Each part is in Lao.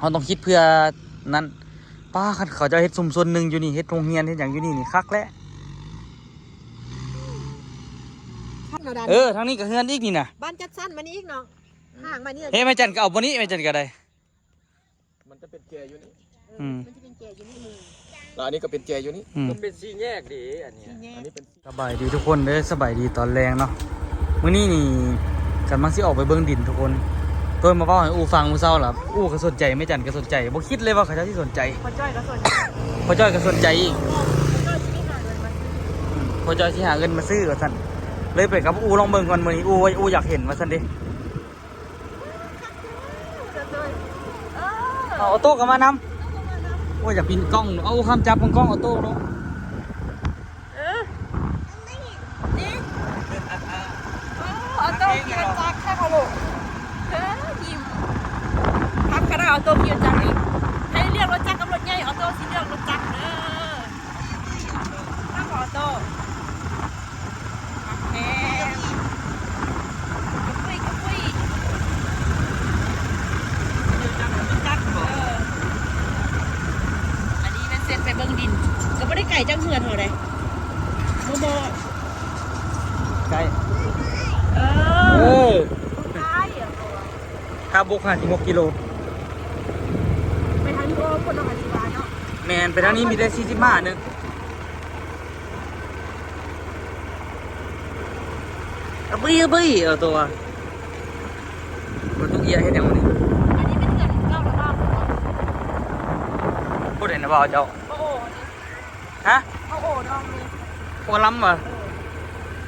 ເຮົາຕ້ອງຄິດເພື່ອນັ້ນ. ປ້າ ຄັນເຂົາເຈົ້າເຮັດຊຸມຊົນໜຶ່ງຢູ່ນີ້ ເຮັດໂຮງຮຽນເຮັດຫຍັງຢູ່ນີ້ນີ້ຄັກແຫຼະ. ເອີ ທາງນີ້ກໍເຮືອນອີກນີ້ນະ ບ້ານຈັດສັນມານີ້ອີກເນາະ ຫ່າງມານີ້ ເຮັດແມ່ຈັນກໍເອົາບໍ່ນີ້ ແມ່ຈັນກໍໄດ້. ມັນຈະເປັນແຈຢູ່ນີ້ ອືມ ມັນຈະເປັນແຈຢູ່ນີ້ ແລ້ວອັນນີ້ກໍເປັນແຈຢູ່ນີ້ ອືມ ມັນເປັນສີ່ແຍກເດ້ ອັນນີ້ ສີ່ແຍກ ອັນນີ້ເປັນ ສະບາຍດີທຸກຄົນເດີ ສະບາຍດີຕອນແລງເນາະ. ມື້ນີ້ນີ້ກຳລັງຊິອອກໄປເບິ່ງດິນທຸກຄົນ. ໂຕມາເວົ້າໃຫ້ອູ່ຟັງມື້ເຊົ້າລະ ອູ່ກໍສົນໃຈ ແມ່ຈັນກໍສົນໃຈ ບໍ່ຄິດເລີຍວ່າເຂົາເຈົ້າຊິສົນໃຈ. ພໍ່ຈ້ອຍກໍສົນໃຈ ພໍ່ຈ້ອຍກໍສົນໃຈອີກ ພໍ່ຈ້ອຍຊິໄປຫາເງິນມາຊື້ ອືມ ພໍ່ຈ້ອຍຊິຫາເງິນມາຊື້ວ່າຊັ້ນ. ເລີຍໄປກັບອູ່ລອງເບິ່ງກ່ອນ ມື້ນີ້ອູ່ ອູ່ຢາກເຫັນວ່າຊັ້ນເດ. ເອີ ເອົາໂຕ້ກໍມານຳ. ໂອ້ຍ ຢາກປິ່ນກ້ອງ ເອົາຄຳຈັບຂອງກ້ອງ ເອົາໂຕ້ເນາະ. ເອີ ນີ້ ໂອ້ ເອົາໂຕ້ຂີ່ລົດຈັກ ຄັກເນາະລູກ. ເອີ ຍິ້ມ ຄັກຂະໜາດ ເອົາໂຕ້ຂີ່ລົດຈັກນີ້. ໃຫ້ເລືອກລົດຈັກກັບລົດໃຫຍ່ ເອົາໂຕ້ຊິເລືອກລົດຈັກເດີ. ຄັກບໍ່ ເອົາໂຕ້? ແຮງ ກະປຸ້ຍກະປຸ້ຍ ເດີນນຳລົດຈັກ ເອີ ອັນນີ້ແມ່ນເສັ້ນໄປເບິ່ງດິນ ກໍບໍ່ໄດ້ໄກຈາກເຮືອນເຮົາເດ້ ບໍ່ ບໍ່ ໃກ້ ເອີ ເອີ ທ່າບົກຫ້າສິບຫົກກິໂລ ໄປທາງນີ້ອ້ອມພຸ້ນເນາະ ຫ້າສິບຫ້າເນາະ ແມ່ນ ໄປທາງນີ້ມີແຕ່ສີ່ສິບຫ້າໜຶ່ງ. ອະບຶ້ຍ ອະບຶ້ຍ ເອົາຕົວ ບໍ່ຕຸກເອຍເຮັດຫຍັງວະນີ້? ອັນນີ້ເປັນເຮືອນເກົ່າລະບ່າວ ຜູ້ໃດນະບ່າວເຈົ້າ? ໂອ້ໂຫ ຮະ? ໂອ້ໂຫ ນ້ອງນີ້ ໂອ້ລຳຫວາ?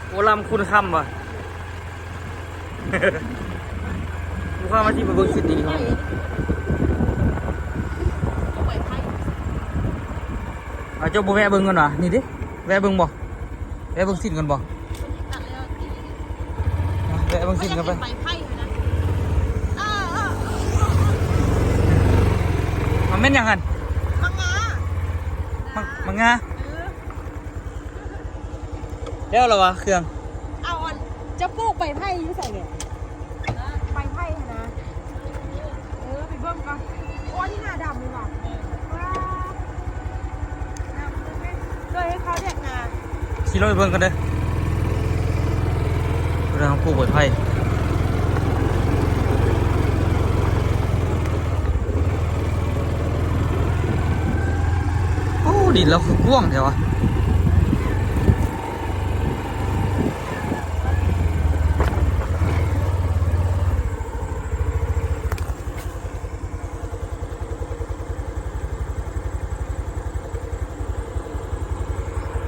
ເອີ ໂອ້ລຳຄຸນຄຳຫວາ? ລູກຄ້າມາຊິມາເບິ່ງຊິດນີ້ ເອົາ ເຈົ້າບໍ່ແວະເບິ່ງກ່ອນຫວາ? ນີ້ເດ້ ແວະເບິ່ງບໍ່? ແວະເບິ່ງຊິດກ່ອນບໍ່? ແວະເບິ່ງຊິດກ່ອນໄປ. ມັນແມ່ນຫຍັງຫັ້ນ? ໝາກງາ ໝາກ ໝາກງາ. ເອີ ແລ້ວລະວະເຄື່ອງ? ເອົາ ອັນ ເຈົ້າປູກໃບໄຜ່ຢູ່ໃສແດ່? ໃບໄຜ່ຫັ້ນນະ. ເອີ ໄປເບິ່ງກ່ອນ. ໂອ້ ອັນນີ້ໜ້າດຳເລີຍຫວາ? ເອີ ວ້າ ໂດຍໃຫ້ເຂົາແດກນາ. ຂີ່ລົດໄປເບິ່ງກັນເດີ ເຮົາປູກໄມ້ໄຜ່. ໂອ້ ດິນລາວຄືກວ້າງແທ້ວະ.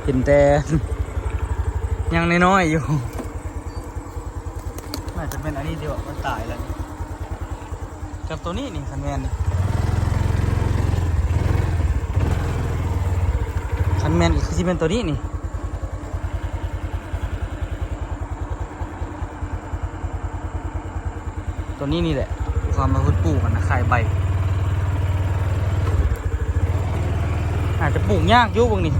ເຫັນແຕ່ຍັງນ້ອຍໆຢູ່ ໜ້າຈະແມ່ນອັນນີ້ເດ ມັນຕາຍແລ້ວ ກັບໂຕນີ້ນີ້ ຄັນແມ່ນນີ້ ຄັນແມ່ນກໍຄືຊິແມ່ນໂຕນີ້ນີ້. ຕົວນີ້ນີ້ແຫຼະ ຄວາມວ່າເພິ່ນປູກຫັ້ນນະ ຂາຍໃບ ອາດຈະປູກຍາກຢູ່ເບິ່ງນີ້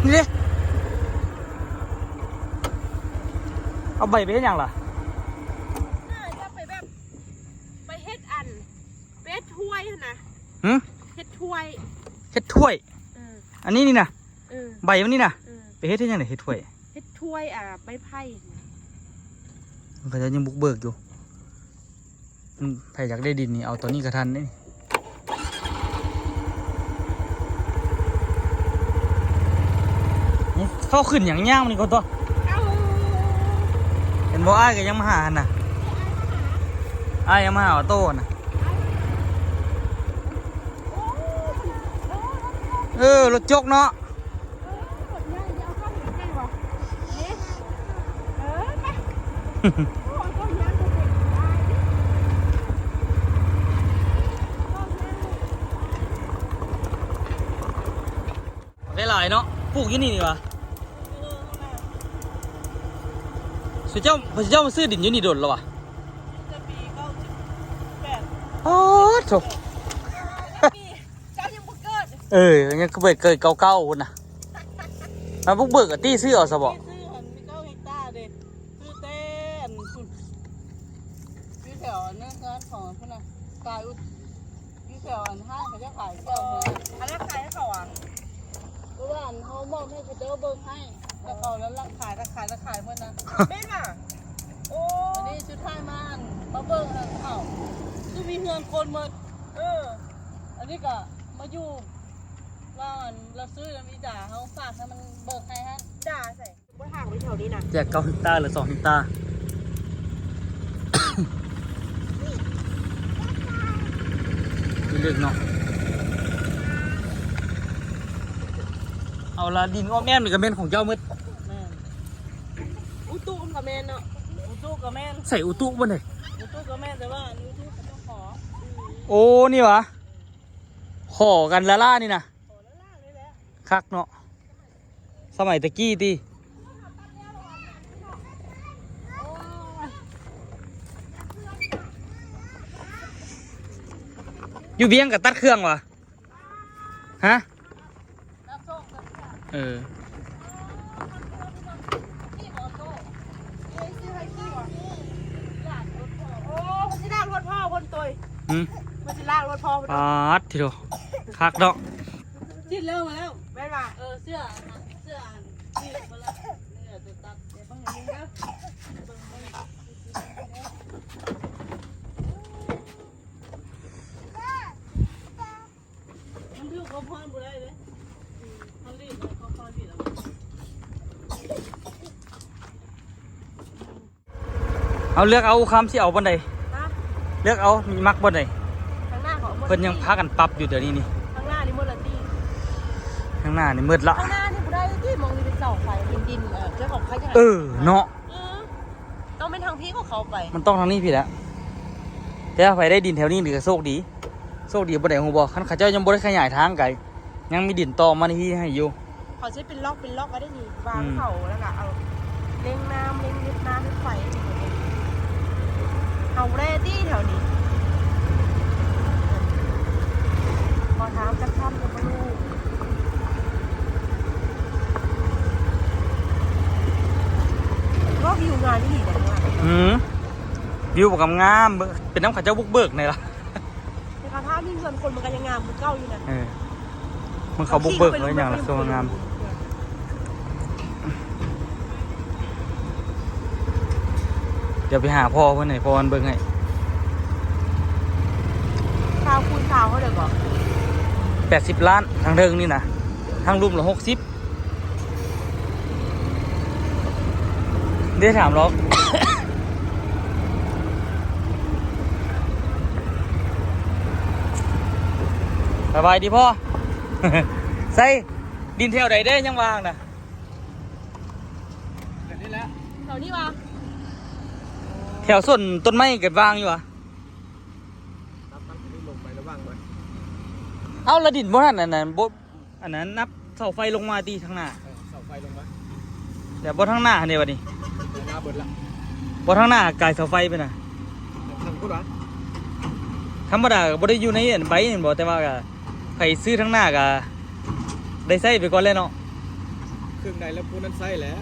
ນີ້ເດ້ ເອົາໃບໄປເຮັດຫຍັງລະ? ໜ້າຈະໄປແບບ ໄປເຮັດອັນ ໄປເຮັດຖ້ວຍຫັ້ນນະ. ຫື? ເຮັດຖ້ວຍ ເຮັດຖ້ວຍ. ເອີ ອັນນີ້ນີ້ນະ ເອີ ໃບມັນນີ້ນະ ເອີ ໄປເຮັດ ເຮັດຫຍັງນີ້ ເຮັດຖ້ວຍ ເຮັດຖ້ວຍ ອ່າ ໃບໄຜ່. ເຂົາເຈົ້າຍັງບຸກເບີກຢູ່ ອືມ ໃຜຢາກໄດ້ດິນນີ້ ເອົາຕອນນີ້ກໍທັນເດ້. ນີ້ເຂົ້າຂຶ້ນຫຍັງຍ່າງມັນນີ້ກ່ອນຕົວະ ເອົາ ເຫັນບໍ່? ອ້າຍກໍຍັງມາຫາຫັ້ນນະ ອ້າຍຍັງມາຫາອອໂຕ້ຫັ້ນນະ. ເອີ ລົດຈົກເນາະ ໄດ້ຫຼາຍເນາະ ປູກຢູ່ນີ້ນີ້ຫວາ? ເອີ ເຂົາເຈົ້າ ເຂົາເຈົ້າມາຊື້ດິນຢູ່ນີ້ດົນແລ້ວຫວາ? ແຕ່ປີເກົ້າສິບແປດ ໂອ້ໂທ້ ເຈົ້າຍັງບໍ່ເກີດ ເອີ ຍັງເກີດ ເກີດເກົ້າເກົ້າພຸ້ນນະ ມາບຸກເບີກກະຕິ ຊື້ເອົາຊະເບາະ ຊື້ຫັ້ນມີເກົ້າເຮັກຕາ ແຖວອັນນັ້ນເຮືອນຂອງພຸ້ນນະ ກາຍອຸດ ຢູ່ແຖວອັນຫ້າງເຂົາເຈົ້າຂາຍເຄື່ອງຫັ້ນນະ ອັນນັ້ນຂາຍໃຫ້ເຂົາຫວາ? ເພາະວ່າອັນເຮົາມອບໃຫ້ເຂົາເຈົ້າເບິ່ງໃຫ້ ແລ້ວເຂົາລະລັກຂາຍ ລະຂາຍ ລະຂາຍໝົດນະ ແມ່ນຫວາ? ໂອ້ ອັນນີ້ສຸດທ້າຍມາ ອັນ ມາເບິ່ງ ເອົາ ຄືມີເຮືອນຄົນໝົດ ເອີ ອັນນີ້ກະມາຢູ່ ວ່າອັນລາວຊື້ນຳອີດາ ເຮົາຝາກໃຫ້ມັນເບີກໃຫ້ຫັ້ນ ອີດາໃສ? ບໍ່ທາງໄປແຖວນີ້ນະ ແຈກເກົ້າເຮັກຕາ ເຫຼືອສອງເຮັກຕາ ທີ່ເລິກເນາະ ເອົາລະ ດິນອ້ອມແອ້ມນີ້ກະແມ່ນຂອງເຈົ້າໝົດ ແມ່ນ ອຸຕຸມັນກະແມ່ນເນາະ ອຸຕຸກະແມ່ນ ໃສ່ອຸຕຸບ່ອນໃດ? ອຸຕຸກະແມ່ນ ແຕ່ວ່າອັນອຸຕຸເຂົາເຈົ້າຂໍ ໂອ້ ນີ້ຫວາ? ຂໍກັນລ້າໆນີ້ນະ ຂໍລ້າໆເລີຍແຫຼະ ຄັກເນາະ ສະໄໝແຕ່ກີ້ຕິ ຢູ່ວຽງກະຕັດເຄື່ອງຫວາ? ຮະ? ເອີ ໂອ້ ເພິ່ນຊິລ້າງລົດພໍ່ເພິ່ນໂຕຍ ຫືມ ເພິ່ນຊິລ້າງລົດພໍ່ເພິ່ນ ປາດທິໂທ ຄັກເນາະ ສິ້ນເລີກມາແລ້ວ ແມ່ນຫວາ? ເອີ ເສື້ອ ເສື້ອອັນນີ້ມາແລ້ວ ເໜືອຕົວຕັດ ເບິ່ງໃຫ້ເບິ່ງເດີ ເບິ່ງໃຫ້ເບິ່ງເດີ ມັນຖືກຄວາມຮ້ອນບໍ່ໄດ້ເດ້ ມັນລີດເອົາ ຄ່ອຍໆລີດເອົາ ເອົາ ເລືອກເອົາ ຄຳຊິເອົາບ່ອນໃດ? ຮະ? ເລືອກເອົາ ມັກບ່ອນໃດ? ທາງໜ້າເຂົາເບິ່ງ ເພິ່ນຍັງພາກັນປັບຢູ່ດຽວນີ້ນີ້ ທາງໜ້ານີ້ໝົດລະຕິ ທາງໜ້ານີ້ໝົດລະ ທາງໜ້ານີ້ບໍ່ໄດ້ຕິ ມອງນີ້ເປັນເສົາໄຟ ເປັນດິນ ເອີ ເຈົ້າຂອງໃຜ ເອີ ເນາະ ເອີ ຕ້ອງແມ່ນທາງພີ້ຂອງເຂົາໄປ ມັນຕ້ອງທາງນີ້ພີ້ແຫຼະ ແຕ່ວ່າໃຜໄດ້ດິນແຖວນີ້ນີ້ກະໂຊກດີ ໂຊກດີບ່ອນໃດຮູ້ບໍ່? ຄັນເຂົາເຈົ້າຍັງບໍ່ໄດ້ຂະຫຍາຍທາງກະ ຍັງມີດິນຕໍ່ມາໃນທີ່ໃຫ້ຢູ່ ເຂົາຊິເປັນລັອກເປັນລັອກໄວ້ໄດ້ນີ້ ວາງ ອືມ ເສົາ ແລ້ວກະເອົາເລັງນ້ຳ ເລັງເຮັດນ້ຳເຮັດໄຟ ເຮົາບໍ່ໄດ້ຕິແຖວນີ້ ຂໍຖາມຈັກຄຳກະບໍ່ຮູ້ ເພາະວິວງາມອີ່ຫຼີເດ້ ອືມ ວິວກະງາມ ເປັນນຳເຂົາເຈົ້າບຸກເບີກແນ່ລະ. ແຕ່ກະຖ້າມີເຮືອນຄົນມັນກະຍັງງາມຄືເກົ່າຢູ່ນະ ເອີ ມັນເຂົາບຸກເບີກເລີຍຫຍັງລະ ຄືວ່າງາມ ດຽວໄປຫາພໍ່ເພິ່ນໃຫ້ພໍ່ເພິ່ນເບິ່ງໃຫ້ ຊາວຄູນຊາວເທົ່າໃດເກາະ? ແປດສິບລ້ານ ທາງເທິງນີ້ນະ ທາງລຸ່ມລະຫົກສິບ ເດ້ຖາມລອກ ສະບາຍດີພໍ່ ໃສ ດິນແຖວໃດເດ້ຍັງວ່າງນະ ແຖວນີ້ແຫຼະ ແຖວນີ້ຫວາ ແຖວສວນຕົ້ນໄມ້ກະວ່າງຢູ່ຫວາ ເອົາ ລະດິນບໍ່ຫັ້ນ ອັນນັ້ນບໍ່ ອັນນັ້ນນັບເສົາໄຟລົງມາຕິທາງໜ້າ ເອີ ເສົາໄຟລົງມາ ແຕ່ບໍ່ທາງໜ້າຫັ້ນເດບັດນີ້ ເອີ ໜ້າເບິດລະ ບໍ່ທາງໜ້າກາຍເສົາໄຟໄປນະ ທາງພຸ້ນຫວາ ທຳມະດາກະບໍ່ໄດ້ຢູ່ໃນອັນໃບແມ່ນບໍ່ ແຕ່ວ່າກະໃຜຊື້ທາງໜ້າກະໄດ້ໃຊ້ໄປກ່ອນແລ້ວເນາະ ເຄິ່ງໃດແລ້ວຜູ້ນັ້ນໃຊ້ແຫຼະ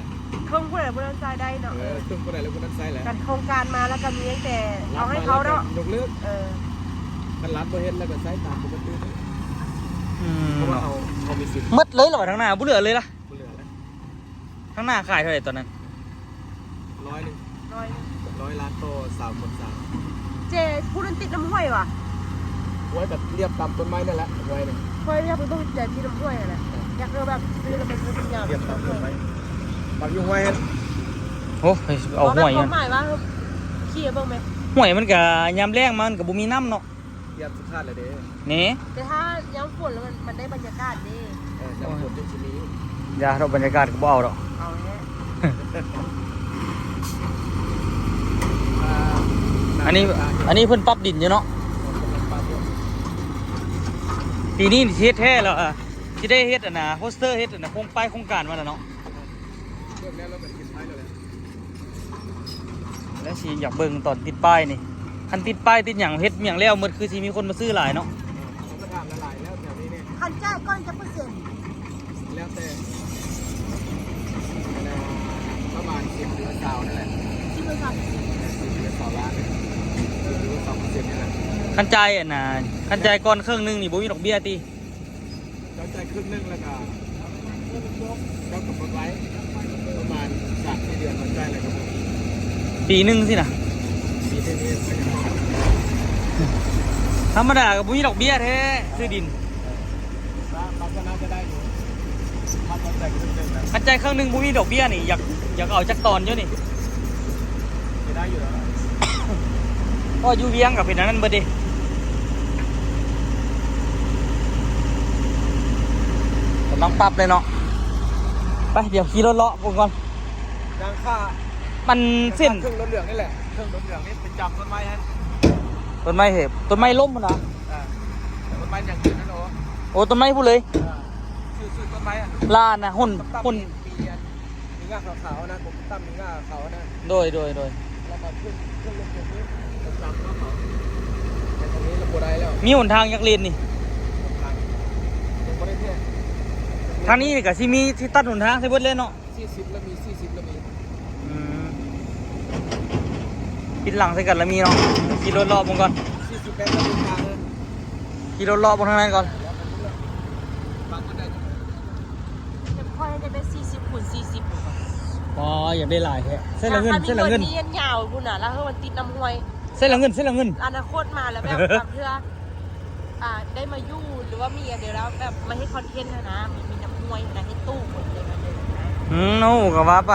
ເຄິ່ງຜູ້ໃດຜູ້ນັ້ນໃຊ້ໄດ້ເນາະ ເອີ ເຄິ່ງຜູ້ໃດແລ້ວຜູ້ນັ້ນໃຊ້ແຫຼະ ຄັນໂຄງການມາແລ້ວກະມີແຕ່ເອົາໃຫ້ເຂົາເນາະ ຍົກເລີກ ເອີ ຄັນລັດບໍ່ເຮັດແລ້ວກະໃຊ້ຕາມປົກກະຕິ ອືມ ເພາະວ່າເຮົາ ເຮົາມີສິດ ໝົດເລີຍລະຫວາ ທາງໜ້າບໍ່ເຫຼືອເລີຍລະ ບໍ່ເຫຼືອແລ້ວ ທາງໜ້າຂາຍເທົ່າໃດຕອນນັ້ນ? ຮ້ອຍໜຶ່ງ ຮ້ອຍໜຶ່ງ ຮ້ອຍລ້ານຕໍ່ສາມຄົນສາມ ເຈ ຜູ້ນັ້ນຕິດນຳຫ້ວຍຫວາ? ຫ້ວຍກະລຽບຕາມຕົ້ນໄມ້ນັ້ນແຫຼະ ຫ້ວຍໜຶ່ງ ຂ້ອຍຢາກໄປເບິ່ງແຕ່ທີ່ນຳຫ້ວຍຫັ້ນແຫຼະ ເອີ ຢາກເອົາແບບຊື້ແລ້ວໄປປູກຍາມ ລຽບຕາມຕົ້ນໄມ້ ມັກຢູ່ຫ້ວຍຫັ້ນ ໂອ້ ເອົາຫ້ວຍ ຄວາມໝາຍວ່າ ຂີ່ເບິ່ງແມ ຫ້ວຍມັນກະຍາມແລ້ງມັນກະບໍ່ມີນ້ຳເນາະ ຢາມສຸດທ້າຍແລ້ວເດ້ ນີ້ ແຕ່ຖ້າຍາມຝົນແລ້ວມັນ ມັນໄດ້ບັນຍາກາດເດ້ ເອີ ຍາມຝົນຈັ່ງຊິມີ ຢ່າດອກ ບັນຍາກາດກະບໍ່ເອົາດອກ ເອົາແທ້ ອ່າ ອັນນີ້ ອັນນີ້ເພິ່ນປັບດິນຢູ່ເນາະ ເອີ ກຳລັງປັບຢູ່ ປີນີ້ຊິເຮັດແທ້ແລ້ວ ຊິໄດ້ເຮັດອັນນ່າ ໂປສເຕີ ເຮັດອັນນ່າ ໂຄງປ້າຍໂຄງການມາແລ້ວເນາະ ເບິ່ງແລ້ວ ແລ້ວກະຊິເຮັດໄປແລ້ວແຫຼະ ແລ້ວຊິຢາກເບິ່ງຕອນຕິດປ້າຍນີ້ ຄັນຕິດປ້າຍຕິດຫຍັງ ເຮັດຫຍັງແລ້ວໝົດ ຄືຊິມີຄົນມາຊື້ຫຼາຍເນາະ ເຂົາກະຖາມຫຼາຍໆແລ້ວແຖວນີ້ນີ້ ຄັນຈ່າຍກ້ອນຈັກເປີເຊັນ? ແລ້ວແຕ່ ປະມານສິບເຫຼືອຊາວນັ້ນແຫຼະ ສິບເຫຼືອຊາວ ສິບເຫຼືອຊາວລ້ານ ເອີ ຄັນຈ່າຍອັນນ່າ ຄັນຈ່າຍກ່ອນເຄິ່ງໜຶ່ງນີ້ບໍ່ມີດອກເບ້ຍຕິ? ເຈົ້າຈ່າຍເຄິ່ງໜຶ່ງ ແລ້ວກໍເຈົ້າກໍເປີດໄວ້ປະມານສາມສີ່ເດືອນ ມັນຈ່າຍແລ້ວກໍບໍ່ມີ ປີໜຶ່ງຊີ້ນະ. ປີໜຶ່ງນີ້ກໍຍັງ ທຳມະດາກໍບໍ່ມີດອກເບ້ຍແທ້ ຊື້ດິນ. ລັກສະນະກໍໄດ້ຢູ່ ຄັນເຈົ້າຈ່າຍເຄິ່ງໜຶ່ງນະ ຄັນຈ່າຍເຄິ່ງໜຶ່ງບໍ່ມີດອກເບ້ຍນີ້ ຢາກ ຢາກເອົາຈັກຕອນຢູ່ນີ້ ຊິໄດ້ຢູ່ແລ້ວ ເພາະຢູ່ວຽງກໍເປັນອັນນັ້ນເບິດເດ້. ກຳລັງປັບເລີຍເນາະ. ໄປ ດຽວຂີ່ລົດເລາະເບິ່ງກ່ອນ. ທາງຂ້າ ມັນເສັ້ນ ເຄື່ອງລົດເຫຼືອງນີ້ແຫຼະ ເຄື່ອງລົດເຫຼືອງນີ້ໄປຈັບຕົ້ນໄມ້ຫັ້ນ ຕົ້ນໄມ້ເຫ ຕົ້ນໄມ້ລົ້ມພຸ້ນນະ. ອ່າ ຕົ້ນໄມ້ຍັງຢືນຫັ້ນ ໂອ້ ໂອ້ ຕົ້ນໄມ້ພຸ້ນເລີຍ. ອ່າ ຊື່ ຊື່ຕົ້ນໄມ້ອັນ ລານນະ ຮຸ່ນ ຮຸ່ນ ມີຫຍ້າຂາວໆນະ ກົກຕ່ຳມີຫຍ້າຂາວນະ. ໂດຍ ໂດຍ ໂດຍ ແລ້ວກໍຂຶ້ນ ຂຶ້ນລົດເປັນນີ້ ໄປຈັບເຂົາ ແຕ່ຕອນນີ້ລະບໍ່ໄດ້ແລ້ວ. ມີຫົນທາງຈັກເລນນີ້? ຫົນທາງຍັງບໍ່ໄດ້ແທ້ ທາງນີ້ກໍຊິມີທີ່ຕັດຫົນທາງໃສ່ເບິດເລີຍເນາະ. ສີ່ສິບລະມີ ສີ່ສິບລະມີ. ອືມ ປິດຫຼັງໃສ່ກັນລະມີເນາະ. ຂີ່ລົດເລາະເບິ່ງກ່ອນ ສີ່ສິບແປດລະມີທາງ ຂີ່ລົດເລາະເບິ່ງທາງໃນກ່ອນ. ຂ້ອຍໄດ້ໄປສີ່ສິບຄູນສີ່ສິບ. ອໍ ຢາກໄດ້ຫຼາຍແທ້. ໃສ່ລະເງິນ ໃສ່ລະເງິນ ມີເງິນຍາວພຸ້ນນະ ລະເຮີມັນຕິດນຳຫ້ວຍ. ໃສ່ລະເງິນ ໃສ່ລະເງິນ ອະນາຄົດມາແລ້ວແບບ ບາງເທື່ອ ອ່າ ໄດ້ມາຢູ່ ຫຼືວ່າມີອັນດຽວແລ້ວແບບມາເຮັດຄອນເທັນຫັ້ນນະ ມີ ມີນຳຫ້ວຍຫັ້ນນະ ເຮັດຕູ້ຄົນເດີນມາເດີນນະ. ອືມ ໂອ້ ກໍວ່າໄປ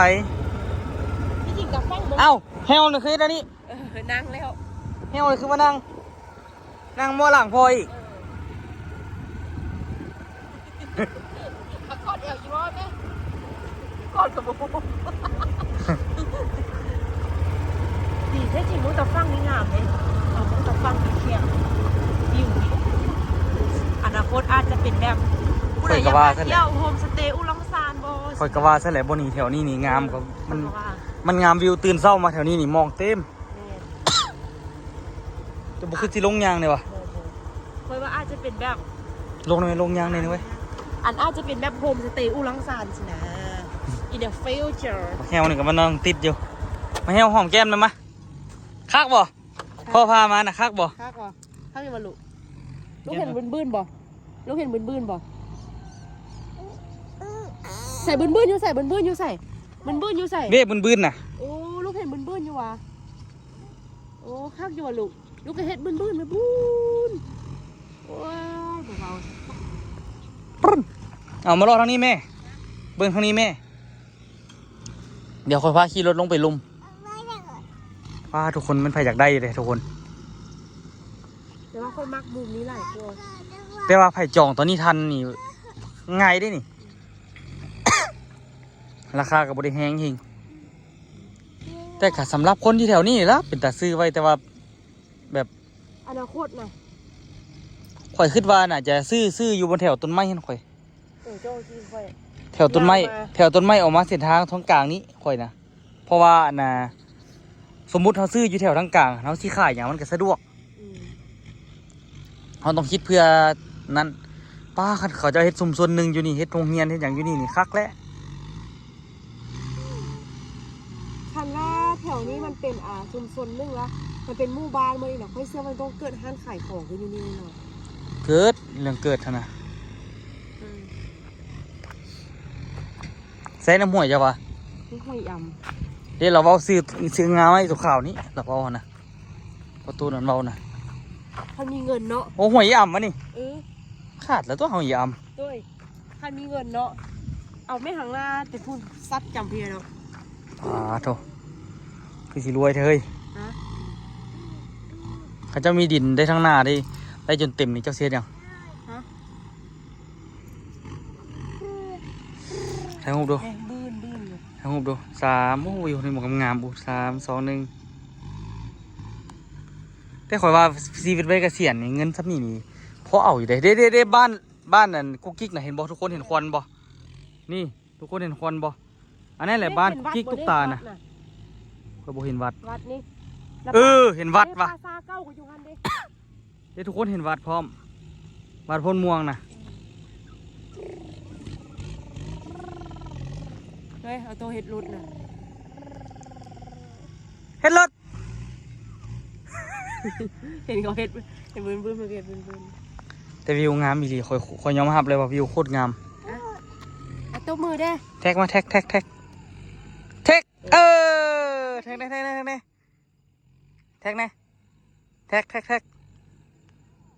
ທີ່ຈິງກໍຟັງເບິ່ງ. ເອົ້າ ແຮວນີ້ຄືອັນນີ້ ເອີ ນັ່ງແລ້ວ ແຮວນີ້ຄືມານັ່ງ ນັ່ງໝໍຫຼັງພໍ່ອີກ. ເອີ ມາກອດແອວຢູ່ບໍ່ແມ່? ກອດກໍບໍ່ ດີແທ້ຈິງ. ເບິ່ງຕາຝັ່ງນີ້ງາມເດ້ ເອົາເບິ່ງຕາຝັ່ງນີ້ແຄບ ວິວນີ້ ອະນາຄົດອາດຈະເປັນແບບ ຜູ້ໃດຢາກມາທ່ຽວໂຮມສະເຕອຸລັງຊານບໍ່? ຂ້ອຍກໍວ່າຊັ້ນແຫຼະ ບໍ່ນີ້ ແຖວນີ້ນີ້ງາມ. ເອີ ກໍມັນ ຂ້ອຍກໍວ່າ ມັນງາມວິວ ຕື່ນເຊົ້າມາແຖວນີ້ນີ້ໝອກເຕັມ. ແມ່ນ ແຕ່ບໍ່ຄືຊິລົງຍ່າງເດ້ວະ. ບໍ່ ບໍ່ ຂ້ອຍວ່າອາດຈະເປັນແບບ ລົງແນ່ ລົງຍ່າງແນ່ເວີຍ. ອັນອາດຈະເປັນແບບໂຮມສະເຕອຸລັງຊານຊີ້ນະ in the future. ໝາກແຮວນີ້ກໍມານັ່ງຕິດຢູ່. ໝາກແຮວຫອມແກ້ມໄດ້ມະ? ຄັກບໍ່? ພໍ່ພາມານະ ຄັກບໍ່? ຄັກບໍ່? ຄັກຢູ່ບໍ່ລູກ? ລູກເຫັນບືນໆບໍ່? ລູກເຫັນບືນໆບໍ່? ໃສ່ບືນໆຢູ່ໃສ? ບືນໆຢູ່ໃສ? ບືນໆຢູ່ໃສ? ເດ້ ບືນໆນະ. ໂອ້ ລູກເຫັນບືນໆຢູ່ຫວາ? ໂອ້ ຄັກຢູ່ຫວາລູກ? ລູກກໍເຮັດບືນໆແມ່ບືນ. ໂອ້ຍ ບໍ່ເວົ້າ. ເອົາມາເລາະທາງນີ້ແມ່ ເບິ່ງທາງນີ້ແມ່. ດຽວຂ້ອຍພາຂີ່ລົດລົງໄປລຸ່ມ. ວ້າ ທຸກຄົນ ແມ່ນໃຜຢາກໄດ້ເດ້ທຸກຄົນ. ແຕ່ວ່າຂ້ອຍມັກມຸມນີ້ຫຼາຍກວ່າ. ແຕ່ວ່າໃຜຈອງຕອນນີ້ທັນນີ້ ງ່າຍເດ້ນີ້. ລາຄາກໍບໍ່ໄດ້ແຮງເຮງ ແຕ່ກໍສຳລັບຄົນທີ່ແຖວນີ້ລະ ເປັນຕາຊື້ໄວ້ ແຕ່ວ່າແບບ ອະນາຄົດນະ ຂ້ອຍຄິດວ່າໜ້າຈະຊື້ ຊື້ຢູ່ບ່ອນແຖວຕົ້ນໄມ້ຫັ້ນຂ້ອຍ. ເອີ ເຈົ້າຊິຄ່ອຍ ແຖວຕົ້ນໄມ້ ແຖວຕົ້ນໄມ້ອອກມາເສັ້ນທາງທາງກາງນີ້ຂ້ອຍນະ. ເພາະວ່າອັນນ່າ ສົມມຸດເຮົາຊື້ຢູ່ແຖວທາງກາງ ເຮົາຊິຂາຍຫຍັງມັນກໍສະດວກ. ອືມ ເຮົາຕ້ອງຄິດເພື່ອນັ້ນ. ປ້າ ຄັນເຂົາເຈົ້າເຮັດຊຸມຊົນໜຶ່ງຢູ່ນີ້ ເຮັດໂຮງຮຽນເຮັດຫຍັງຢູ່ນີ້ນີ້ຄັກແຫຼະ. ຄັນວ່າແຖວນີ້ມັນເປັນ ອ່າ ຊຸມຊົນໜຶ່ງລະ ມັນເປັນໝູ່ບ້ານໝົດນີ້ນະ ຂ້ອຍເຊື່ອວ່າຕ້ອງເກີດຮ້ານຂາຍຂອງຂຶ້ນຢູ່ນີ້ແນ່ນອນ. ເກີດ ເລື່ອງເກີດຫັ້ນນະ. ອືມ ໃສ່ນ້ຳຫ້ວຍເຈົ້າວ່າ ຫ້ວຍອຳ ເດ້ ລາວເວົ້າຊື່ ຊື່ງາມໄວ້ຕົວຂາວນີ້ ລາວເວົ້າຫັ້ນນະ. ປະຕູນັ້ນເວົ້ານະ ຄັນມີເງິນເນາະ. ໂອ້ ຫ້ວຍອີອຳວະນີ້. ເອີ ຂາດແລ້ວຕົວະ ຫ້ວຍອີອຳ. ໂດຍ ຄັນມີເງິນເນາະ ເອົາແມ່ຫາງນາແຕ່ພຸ້ນ ສັດຈຳເພຍເນາະ. ອາໂທ ຄືຊິລວຍແທ້ເຮີ້ຍ. ຮະ ເຂົາເຈົ້າມີດິນໄດ້ທັງນາໄດ້ ໄດ້ຈົນເຕັມນີ້ ເຈົ້າຊິເຮັດຫຍັງ? ຮະ ຖ່າຍຮູບດູ ເບິ່ງບືນໆຢູ່ ຖ່າຍຮູບດູ ສາມ ໂອ້ ວິວນີ້ໝົກງາມໆ ໂອ້ ສາມ ສອງ ໜຶ່ງ. ແຕ່ຂ້ອຍວ່າຊີວິດໄວກະສຽນນີ້ ເງິນສ່ຳນີ້ນີ້ ພໍເອົາຢູ່ເດ້. ເດ້ໆໆ ບ້ານ ບ້ານອັນກຸກກິກນະ ເຫັນບໍ່? ທຸກຄົນເຫັນຄວັນບໍ່? ນີ້ ທຸກຄົນເຫັນຄວັນບໍ່? ອັນນັ້ນແຫຼະ ເດ້ ບ້ານກຸກກິກຕຸກຕານະ. ຂ້ອຍບໍ່ເຫັນວັດ ວັດນີ້. ເອີ ເຫັນວັດວ່າ ເດ້ ປາຊາເກົ່າກໍຢູ່ຫັ້ນເດ້. ເດ້ ທຸກຄົນເຫັນວັດພ້ອມ ວັດໂພນມ່ວງນະ. ເຮີ້ຍ ເອົາໂຕເຮັດລົດນະ ເຮັດລົດ. ເຫັນເຂົາເຮັດ ເຫັນບຶ້ນໆ ເຂົາເຮັດບຶ້ນໆ ແຕ່ວິວງາມອີ່ຫຼີ. ຂ້ອຍ ຂ້ອຍຍອມຮັບເລີຍວ່າວິວໂຄດງາມ. ອ່ະ ອ່ະ ຕົບມືເດ້. ແທັກມາ ແທັກ ແທັກ ແທັກ ແທັກ ເອີ ແທັກແດ່ ແທັກແດ່ ແທັກແດ່ ແທັກແດ່ ແທັກ ແທັກ ແທັກ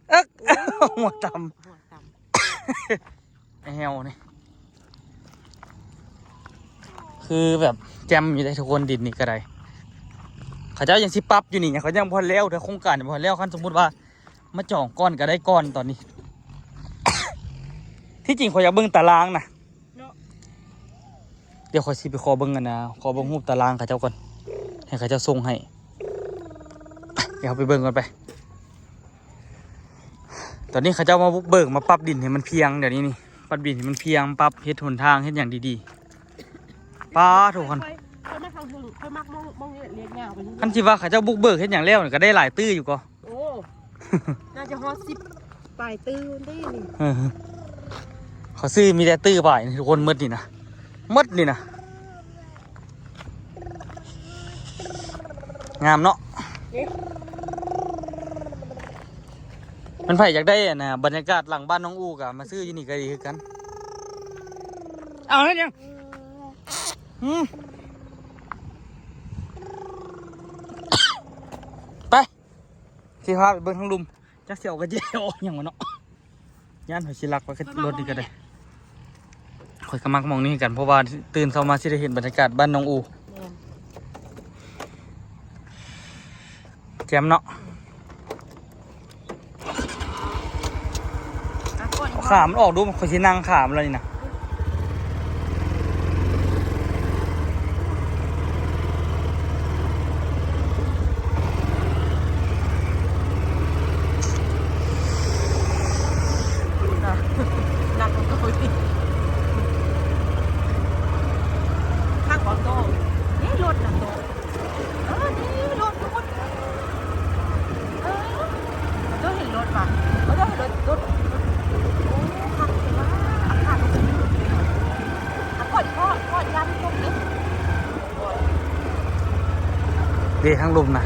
ເອິກ ໂອ້ ຫົວຕຳ ຫົວຕຳ ແອວນີ້ ຄືແບບແຈ່ມຢູ່ເດ້ທຸກຄົນ. ດິນນີ້ກໍໄດ້ ເຂົາເຈົ້າຍັງຊິປັບຢູ່ນີ້ ເຂົາຍັງບໍ່ທັນແລ້ວເທື່ອ ໂຄງການຍັງບໍ່ທັນແລ້ວ. ຄັນສົມມຸດວ່າມາຈອງກ່ອນກໍໄດ້ກ່ອນຕອນນີ້. ທີ່ຈິງຂ້ອຍຢາກເບິ່ງຕາລາງນະ ເນາະ ດຽວຂ້ອຍຊິໄປຂໍເບິ່ງ ອັນນະ ຂໍເບິ່ງຮູບຕາລາງເຂົາເຈົ້າກ່ອນ ໃຫ້ເຂົາເຈົ້າສົ່ງໃຫ້. ໄປ ດຽວເຮົາໄປເບິ່ງກ່ອນໄປ. ຕອນນີ້ເຂົາເຈົ້າມາບຸກເບີກ ມາປັບດິນໃຫ້ມັນພຽງ. ດຽວນີ້ນີ້ ປັບດິນໃຫ້ມັນພຽງ ປັບເຮັດຫົນທາງ ເຮັດຫຍັງດີໆ. ປາໂທ້ ຄັນ ຂ້ອຍ ຂ້ອຍມັກທາງເທິງ ຂ້ອຍມັກໝ່ອງ ໝ່ອງລຽບຍາວໄປນີ້. ຄັນຊິວ່າເຂົາເຈົ້າບຸກເບີກເຮັດຫຍັງແລ້ວນີ້ ກໍໄດ້ຫຼາຍຕື້ຢູ່ກໍ. ໂອ້ ໜ້າຈະຮອດສິບປາຍຕື້ເດ້ນີ້. ເອີ ເຂົາຊື້ມີແຕ່ຕື້ປາຍນີ້ທຸກຄົນ ໝົດນີ້ນະ ໝົດນີ້ນະ. ງາມເນາະ. ເອີ ມັນໃຜຢາກໄດ້ ອັນນະ ບັນຍາກາດຫຼັງບ້ານນ້ອງອູກະມາຊື້ຢູ່ນີ້ກໍດີຄືກັນ. ເອົາເຮັດຫຍັງ? ອືມ ໄປ ຊິພາໄປເບິ່ງທາງລຸ່ມ ຈັກຊິເອົາກະແຈອອກຫຍັງວະເນາະ. ຢ້ານເຂົາຊິລັກໄວ້ລົດນີ້ກໍໄດ້. ຂ້ອຍກໍມັກໝ່ອງນີ້ຄືກັນ ເພາະວ່າຕື່ນເຊົ້າມາຊິໄດ້ເຫັນບັນຍາກາດບ້ານໜອງອູ. ແມ່ນ ແຈ່ມເນາະ. ອ່ະ ເອົາຂາມັນອອກດູ ຂ້ອຍຊິນັ່ງຂາມັນແລ້ວນີ້ນະ. ໜັກກວ່າເກົ່າອີກ. ຄັກບໍ່ໂຕ? ນີ້ລົດນະໂຕ. ເອີ ນີ້ລົດທຸກຄົນ. ເອີ ໂຕເຫັນລົດປະ? ໂຕເຫັນລົດ ລົດ. ໂອ້ ຄັກແທ້ວ່າ ອາກາດມັນເປັນແບບນີ້. ອ່ະ ກອດ ກອດ ກອດຢາມຕົກເດ້. ເດ້ ທາງລຸ່ມນະ.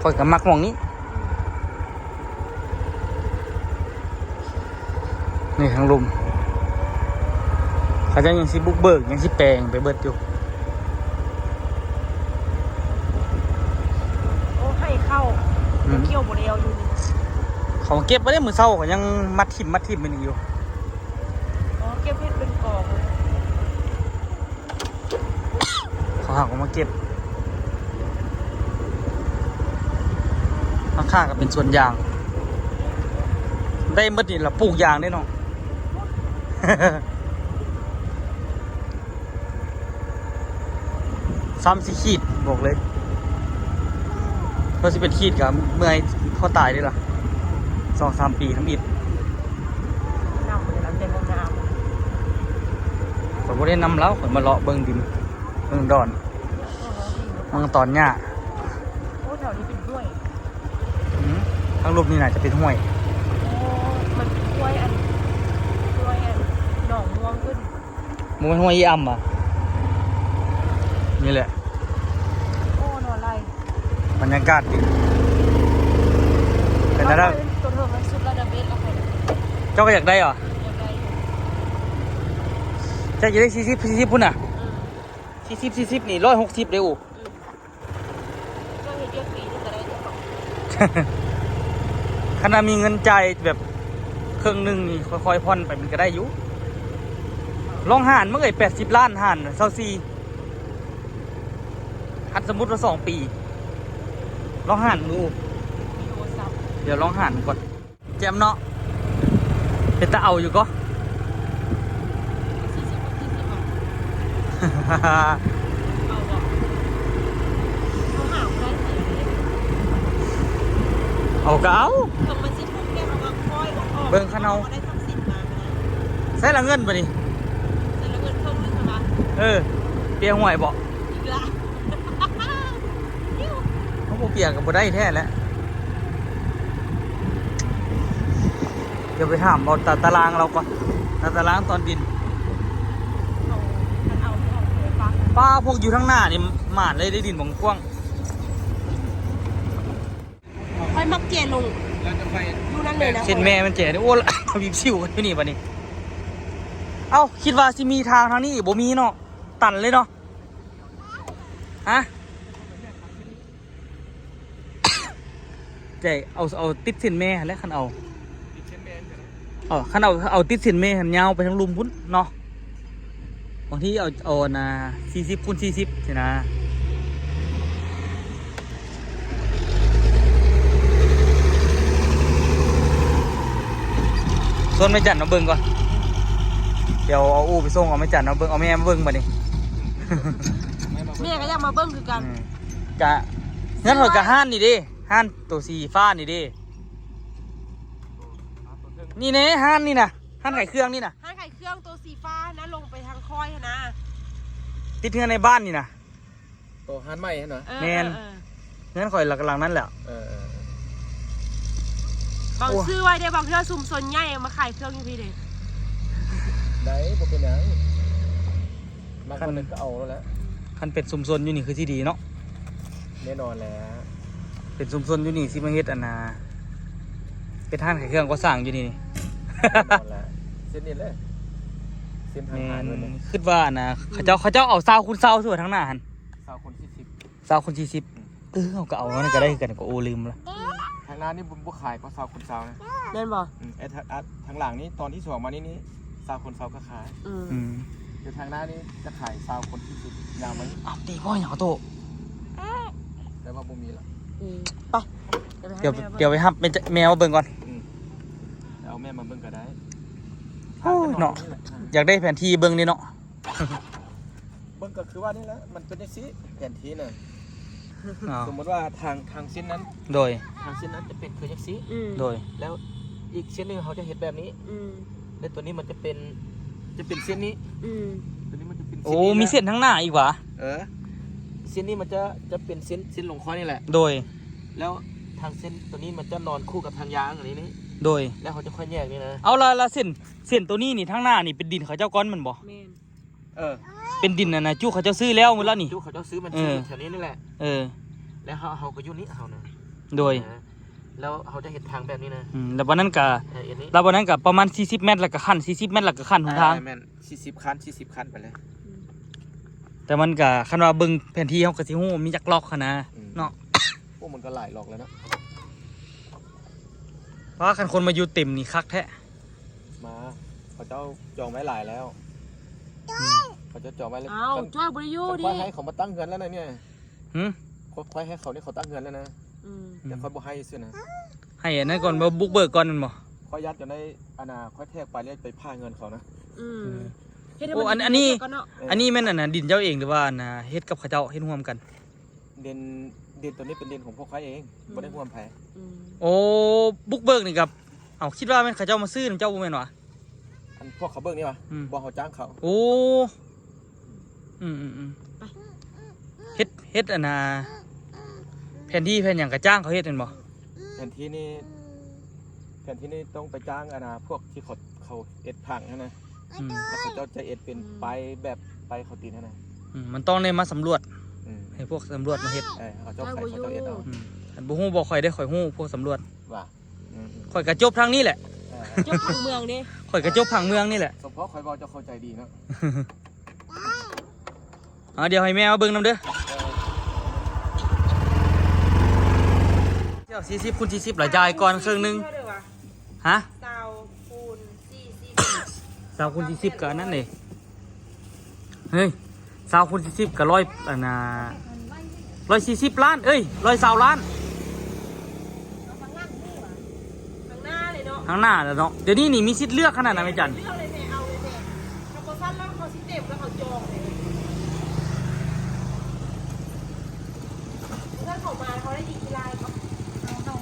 ຂ້ອຍກໍມັກໝ່ອງນີ້. ນີ້ ທາງລຸ່ມ ເຂົາເຈົ້າຍັງຊິບຸກເບີກ ຍັງຊິແປງໄປເບິດຢູ່. ໂອ້ ໄຮ່ເຂົ້າ ອືມ ກ່ຽວບໍ່ແລ້ວຢູ່ນີ້. ເຂົາເກັບໄວ້ເດ້ ມື້ເຊົ້າເຂົາຍັງມັດຖິ້ມ ມັດຖິ້ມຢູ່ນີ້ຢູ່. ອໍ ເກັບເຮັດເປັນກອງ. ເຂົາຫາກອອກມາເກັບ. ຂ້າງໆກໍເປັນສວນຢາງ ໄດ້ໝົດນີ້ລະ ປູກຢາງເດ້ນ້ອງ. ສາມສີ່ຂີດ ບອກເລີຍ ເພາະສິເປັນຂີດກໍເມື່ອຍພໍຕາຍເດ້ລະ. ສອງສາມປີທຳອິດ. ນຳເລີຍລະ ເຕັມງາມ. ຂ້ອຍບໍ່ໄດ້ນຳລາວ ຂ້ອຍມາເລາະເບິ່ງດິນ ເບິ່ງດອນ ເບິ່ງຕອນຫຍ້າ. ໂອ້ ແຖວນີ້ເປັນຫ້ວຍ. ອືມ ທາງລຸ່ມນີ້ໜ້າຈະເປັນຫ້ວຍ. ໂອ້ ມັນເປັນຫ້ວຍອັນ ຫ້ວຍອັນໜອງມ່ວງຂຶ້ນ. ບໍ່ແມ່ນຫ້ວຍອີອຳຫວາ? ນີ້ແຫຼະ. ໂອ້ ນອນໄຫຼ. ບັນຍາກາດດີ. ເປັນແນວໃດ? ຕົວເທິງມັນສຸດລະເດີເບດລະ. ເຈົ້າກໍຢາກໄດ້ຫວາ? ຢາກໄດ້ຢູ່. ເຈົ້າຈະໄດ້ສີ່ສິບ ສີ່ສິບພຸ້ນນະ. ເອີ ສີ່ສິບ ສີ່ສິບນີ້ ຮ້ອຍຫົກສິບເດ້. ໂອ້ ເຈົ້າເຮັດວຽກຟຣີນີ້ກໍໄດ້ເດ້. ຄັນວ່າມີເງິນຈ່າຍແບບເຄິ່ງໜຶ່ງນີ້ ຄ່ອຍໆຜ່ອນໄປມັນກໍໄດ້ຢູ່. ລອງຫານເບິ່ງເອີຍ ແປດສິບລ້ານຫານຊາວສີ່ ຄັນສົມມຸດວ່າສອງປີ ລອງຫານເບິ່ງດູ. ດຽວລອງຫານເບິ່ງກ່ອນ. ແຈ່ມເນາະ ເປັນຕາເອົາຢູ່ກໍ. ສີ່ສິບ ສີ່ສິບ ເອົາບໍ່? ເອົາກໍເອົາ. ເບິ່ງຄັນເຮົາ ໃສລະເງິນບາດນີ້? ໃສລະເງິນເຄິ່ງໜຶ່ງຫັ້ນຫວາ? ເອີ ເປຍຫວຍບໍ່? ອີກລະ. ເຮົາບໍ່ເປຍກໍບໍ່ໄດ້ແທ້ແຫຼະ. ດຽວໄປຖາມເອົາຕາ ຕາລາງລາວກ່ອນ ຕາ ຕາລາງຕອນດິນ. ເອົາ ຄັນເອົາ ເອົາໄປປະ ໄປ ປ້າ ພວກຢູ່ທາງໜ້ານີ້ໝານເລີຍ ໄດ້ດິນບາງກວ້າງ. ຂ້ອຍມັກແຈລົງຢູ່ນັ້ນເລີຍນະ ເສັ້ນແມ່ມັນແຈນີ້ ໂອ້ ບີບສິວກັນຢູ່ນີ້ບັດນີ້. ເອົ້າ ຄິດວ່າຊິມີທາງທາງນີ້ອີກ ບໍ່ມີເນາະ ຕັນເລີຍເນາະ. ຮະ? ໃຈ ເອົາ ເອົາຕິດເສັ້ນແມ່ຫັ້ນແຫຼະ ຄັນເອົາ ເອີ ຄັນເອົາ ເອົາຕິດເສັ້ນແມ່ຫັ້ນຍາວໄປທາງລຸ່ມພຸ້ນເນາະ. ບາງທີເອົາ ເອົາອັນນ່າ ສີ່ສິບຄູນສີ່ສິບຊີ້ນະ. ຊວນແມ່ຈັນມາເບິ່ງກ່ອນ ດຽວເອົາອູ່ໄປສົ່ງ ເອົາແມ່ຈັນມາເບິ່ງ ເອົາແມ່ມາເບິ່ງບັດນີ້. ແມ່ກໍຢາກມາເບິ່ງຄືກັນ. ອືມ ກະ ເຮືອນຂ້ອຍກະຮ້ານນີ້ເດ້ ຮ້ານໂຕສີຟ້ານີ້ເດ້. ນີ້ເດ້ ຮ້ານນີ້ນະ ຮ້ານຂາຍເຄື່ອງນີ້ນະ ຮ້ານຂາຍເຄື່ອງໂຕສີຟ້ານະ ລົງໄປທາງຄອຍຫັ້ນນະ ຕິດເຮືອນໃນບ້ານນີ້ນະ. ໂຕຮ້ານໃໝ່ຫັ້ນຫວາ? ເອີ ແມ່ນ ເອີ ເອີ ເຮືອນຂ້ອຍຫຼັງ ຫຼັງນັ້ນແຫຼະ. ເອີ ເອີ ເອີ ບາງ ໂອ້ ຊື້ໄວ້ເດ້ ບາງເທື່ອຊຸມຊົນໃຫຍ່ມາຂາຍເຄື່ອງຢູ່ພີ້ເດ້. ໄດ້ ບໍ່ເປັນຫຍັງ ບາງຄົນກໍເອົາແລ້ວແຫຼະ. ຄັນເປັນຊຸມຊົນຢູ່ນີ້ຄືຊິດີເນາະ. ແນ່ນອນແຫຼະ ເປັນຊຸມຊົນຢູ່ນີ້ຊິມາເຮັດອັນນ່າ ເປັນຮ້ານຂາຍເຄື່ອງກໍ່ສ້າງຢູ່ນີ້. ແນ່ນອນແຫຼະ ເສັ້ນນີ້ແຫຼະ ເສັ້ນທາງຜ່ານເພິ່ນ. ແມ່ນ ຄິດວ່າອັນນ່າ ອືມ ເຂົາເຈົ້າ ເຂົາເຈົ້າເອົາຊາວຄູນຊາວ ຊື່ວ່າທາງໜ້າຫັ້ນ ຊາວຄູນສີ່ສິບ ຊາວຄູນສີ່ສິບ. ອືມ ເອີ ເຮົາກໍເອົາອັນນັ້ນກໍໄດ້ຄືກັນ ກໍ ໂອ້ ລືມລະ. ທາງໜ້ານີ້ບໍ່ ບໍ່ຂາຍກວ່າຊາວຄູນຊາວນະ. ແມ່ນບໍ່? ອືມ ເອີ ທາງ ອ່າ ທາງຫຼັງນີ້ ຕອນທີ່ສອງມານີ້ ນີ້ ຊາວຄູນຊາວກໍຂາຍ. ອືມ ອືມ ແຕ່ທາງໜ້ານີ້ຈະຂາຍຊາວຄູນສີ່ສິບ ຍາວມານີ້. ເອົາ ຕີບໍ່ຫຍັງ ໂຕ ແຕ່ວ່າບໍ່ມີລະ. ອືມ ໄປ ດຽວໄປ ດຽວໄປຮັບແມ່ ແມ່ມາເບິ່ງກ່ອນ. ອືມ ເອົາແມ່ມາເບິ່ງກໍໄດ້. ໂອ້ຍເນາະ ຢາກໄດ້ແຜນທີ່ເບິ່ງນີ້ເນາະ. ເບິ່ງກໍຄືວ່ານີ້ແຫຼະ ມັນເປັນຈັ່ງຊີ້ ແຜນທີ່ນະ. ອໍ ສົມມຸດວ່າທາງ ທາງເສັ້ນນັ້ນ ໂດຍ ທາງເສັ້ນນັ້ນຈະເປັນຄືຈັ່ງຊີ້. ອືມ ໂດຍ ແລ້ວອີກເສັ້ນໜຶ່ງເຮົາຈະເຮັດແບບນີ້. ອືມ ແລ້ວຕົວນີ້ມັນຈະເປັນ ຈະເປັນເສັ້ນນີ້. ອືມ ຕົວນີ້ມັນຈະເປັນ ໂອ້ ເສັ້ນນີ້ ມີເສັ້ນທາງໜ້າອີກຫວາ? ເອີ ເສັ້ນນີ້ມັນຈະ ຈະເປັນເສັ້ນ ເສັ້ນຂອງຂ້ອຍນີ້ແຫຼະ. ໂດຍ ແລ້ວທາງເສັ້ນຕົວນີ້ມັນຈະນອນຄູ່ກັບທາງຢາງອັນນີ້ນີ້. ໂດຍ ແລ້ວເຮົາຈະຄ່ອຍແຍກນີ້ນະ. ເອົາລະ ລະເສັ້ນ ເສັ້ນຕົວນີ້ນີ້ ທາງໜ້ານີ້ເປັນດິນເຂົາເຈົ້າກ່ອນແມ່ນບໍ່? ແມ່ນ. ເອີ ເປັນດິນອັນນ່າ ຈຸເຂົາເຈົ້າຊື້ແລ້ວໝົດແລ້ວນີ້ ຈຸເຂົາເຈົ້າຊື້ ມັນ ເອີ ຊື້ຢູ່ແຖວນີ້ນີ້ແຫຼະ. ເອີ ແລ້ວເຮົາ ເຮົາກໍຢູ່ນີ້ ເຮົານະ. ໂດຍ ນະ ແລ້ວເຮົາຈະເຮັດທາງແບບນີ້ນະ. ອືມ ແລ້ວບາດນັ້ນກະ ເອີ ອັນນີ້ ແລ້ວບາດນັ້ນກະປະມານສີ່ສິບແມັດ ແລ້ວກະຂັ້ນ ສີ່ສິບແມັດ ແລ້ວກະຂັ້ນຫົນທາງ. ເອີ ແມ່ນ ສີ່ສິບ ຂັ້ນ ສີ່ສິບ ຂັ້ນໄປເລີຍ. ອືມ ແຕ່ມັນກະ ຄັນວ່າເບິ່ງແຜນທີ່ເຮົາກະຊິຮູ້ມີຈັກລັອກຫັ້ນນະ. ອືມ ເນາະ ໂອ້ ມັນກະຫຼາຍລັອກແລ້ວເນາະ. ປ້າ ຄັນຄົນມາຢູ່ເຕັມນີ້ຄັກແທ້. ມາ ເຂົາເຈົ້າຈອງໄວ້ຫຼາຍແລ້ວ. ອືມ ເຂົາເຈົ້າຈອງໄວ້ແລ້ວ. ອ້າວ ຈ້ອຍບໍ່ໄດ້ຢູ່ ຂ້ອຍໃຫ້ເຂົາມາຕັ້ງເຮືອນແລ້ວນະນີ້. ຫື? ຂ້ອຍໃຫ້ເຂົານີ້ ເຂົາຕັ້ງເຮືອນແລ້ວນະ. ອືມ ແຕ່ຂ້ອຍບໍ່ໃຫ້ຊື່ນະ. ໃຫ້ອັນນັ້ນກ່ອນບໍ່? ບຸກເບີກກ່ອນແມ່ນບໍ່? ຂ້ອຍຢ້ານຈະໄດ້ ອັນນ່າ ຂ້ອຍແທກໄປແລ້ວໄປຜ່າເຮືອນເຂົານະ. ອືມ ເຮັດໃຫ້ ໂອ້ ມັນ ອັນ ອັນນີ້ ເຮັດກ່ອນເນາະ. ເອີ ອັນນີ້ແມ່ນອັນນ່າ ດິນເຈົ້າເອງ ຫຼືວ່າອັນນ່າ ເຮັດກັບເຂົາເຈົ້າ ເຮັດຮ່ວມກັນ? ດິນ ດິນຕົວນີ້ເປັນດິນຂອງພວກຂ້ອຍເອງ. ອືມ ບໍ່ໄດ້ຮ່ວມໃຜ. ອືມ ໂອ້ ບຸກເບີກນີ້ກັບ ເອົ້າ ຄິດວ່າແມ່ນເຂົາເຈົ້າມາຊື້ນຳເຈົ້າບໍ່ແມ່ນຫວາ? ອັນພວກເຂົາເບີກນີ້ຫວາ? ອືມ ບໍ່ ເຮົາຈ້າງເຂົາ. ໂອ້ ອືມໆໆ ໄປ ເຮັດ ເຮັດອັນນ່າ ແຜນທີ່ແຜນຫຍັງກະຈ້າງເຂົາເຮັດແມ່ນບໍ່? ແຜນທີ່ນີ້ ແຜນທີ່ນີ້ຕ້ອງໄປຈ້າງອັນນ່າ ພວກທີ່ເຂົາ ເຂົາເຮັດຜັງຫັ້ນນະ. ອືມ ແລ້ວເຂົາເຈົ້າຈະເຮັດເປັນ ອືມ ປ້າຍແບບປ້າຍເຂົາຕີນຫັ້ນນະ. ອືມ ມັນຕ້ອງໄດ້ມາສຳຫຼວດ. ອືມ ໃຫ້ພວກສຳຫຼວດມາເຮັດ. ເອີ ເຂົາເຈົ້າໄປ ເຂົາເຈົ້າເຮັດເອົາ. ອືມ ອັນບໍ່ຮູ້ບໍ່ ຂ້ອຍເດ້ ຂ້ອຍຮູ້ພວກສຳຫຼວດ. ວ່າ ອືມ ຂ້ອຍກະຈົບທາງນີ້ແຫຼະ. ເອີ ຈົບຜັງເມືອງເດ້. ຂ້ອຍກະຈົບຜັງເມືອງນີ້ແຫຼະ. ສົມພໍຂ້ອຍເວົ້າເຈົ້າເຂົ້າໃຈດີເນາະ. ເອົາ ດຽວໃຫ້ແມ່ມາເບິ່ງນຳເດີ. ເອີ ດຽວ ສີ່ສິບຄູນສີ່ສິບ ລະຈ່າຍກ່ອນເຄິ່ງໜຶ່ງ. ຮະ? ຊາວຄູນສີ່ສິບ ຊາວຄູນສີ່ສິບ ກະອັນນັ້ນເດ້. ເຮີ້ຍ ຊາວຄູນສີ່ສິບກະຮ້ອຍ ອັນນ່າ ຮ້ອຍສີ່ສິບລ້ານ ເອີຍ ຮ້ອຍຊາວລ້ານ. ທາງໜ້າເລີຍເນາະ ທາງໜ້າແຫຼະເນາະ. ດຽວນີ້ນີ້ມີສິດເລືອກຂະໜາດນັ້ນແມ່ຈັນ. ເລືອກເລີຍແມ່ ເອົາເລີຍແມ່. ຄັນບໍ່ຊັ້ນແລ້ວເຂົາຊິເຕັມແລ້ວເຂົາຈອງເລີຍ. ເພິ່ນເຂົ້າມາເຂົາໄດ້ດີທີ່ຫຼາຍເນາະ. ເຮົາ ເຮົາ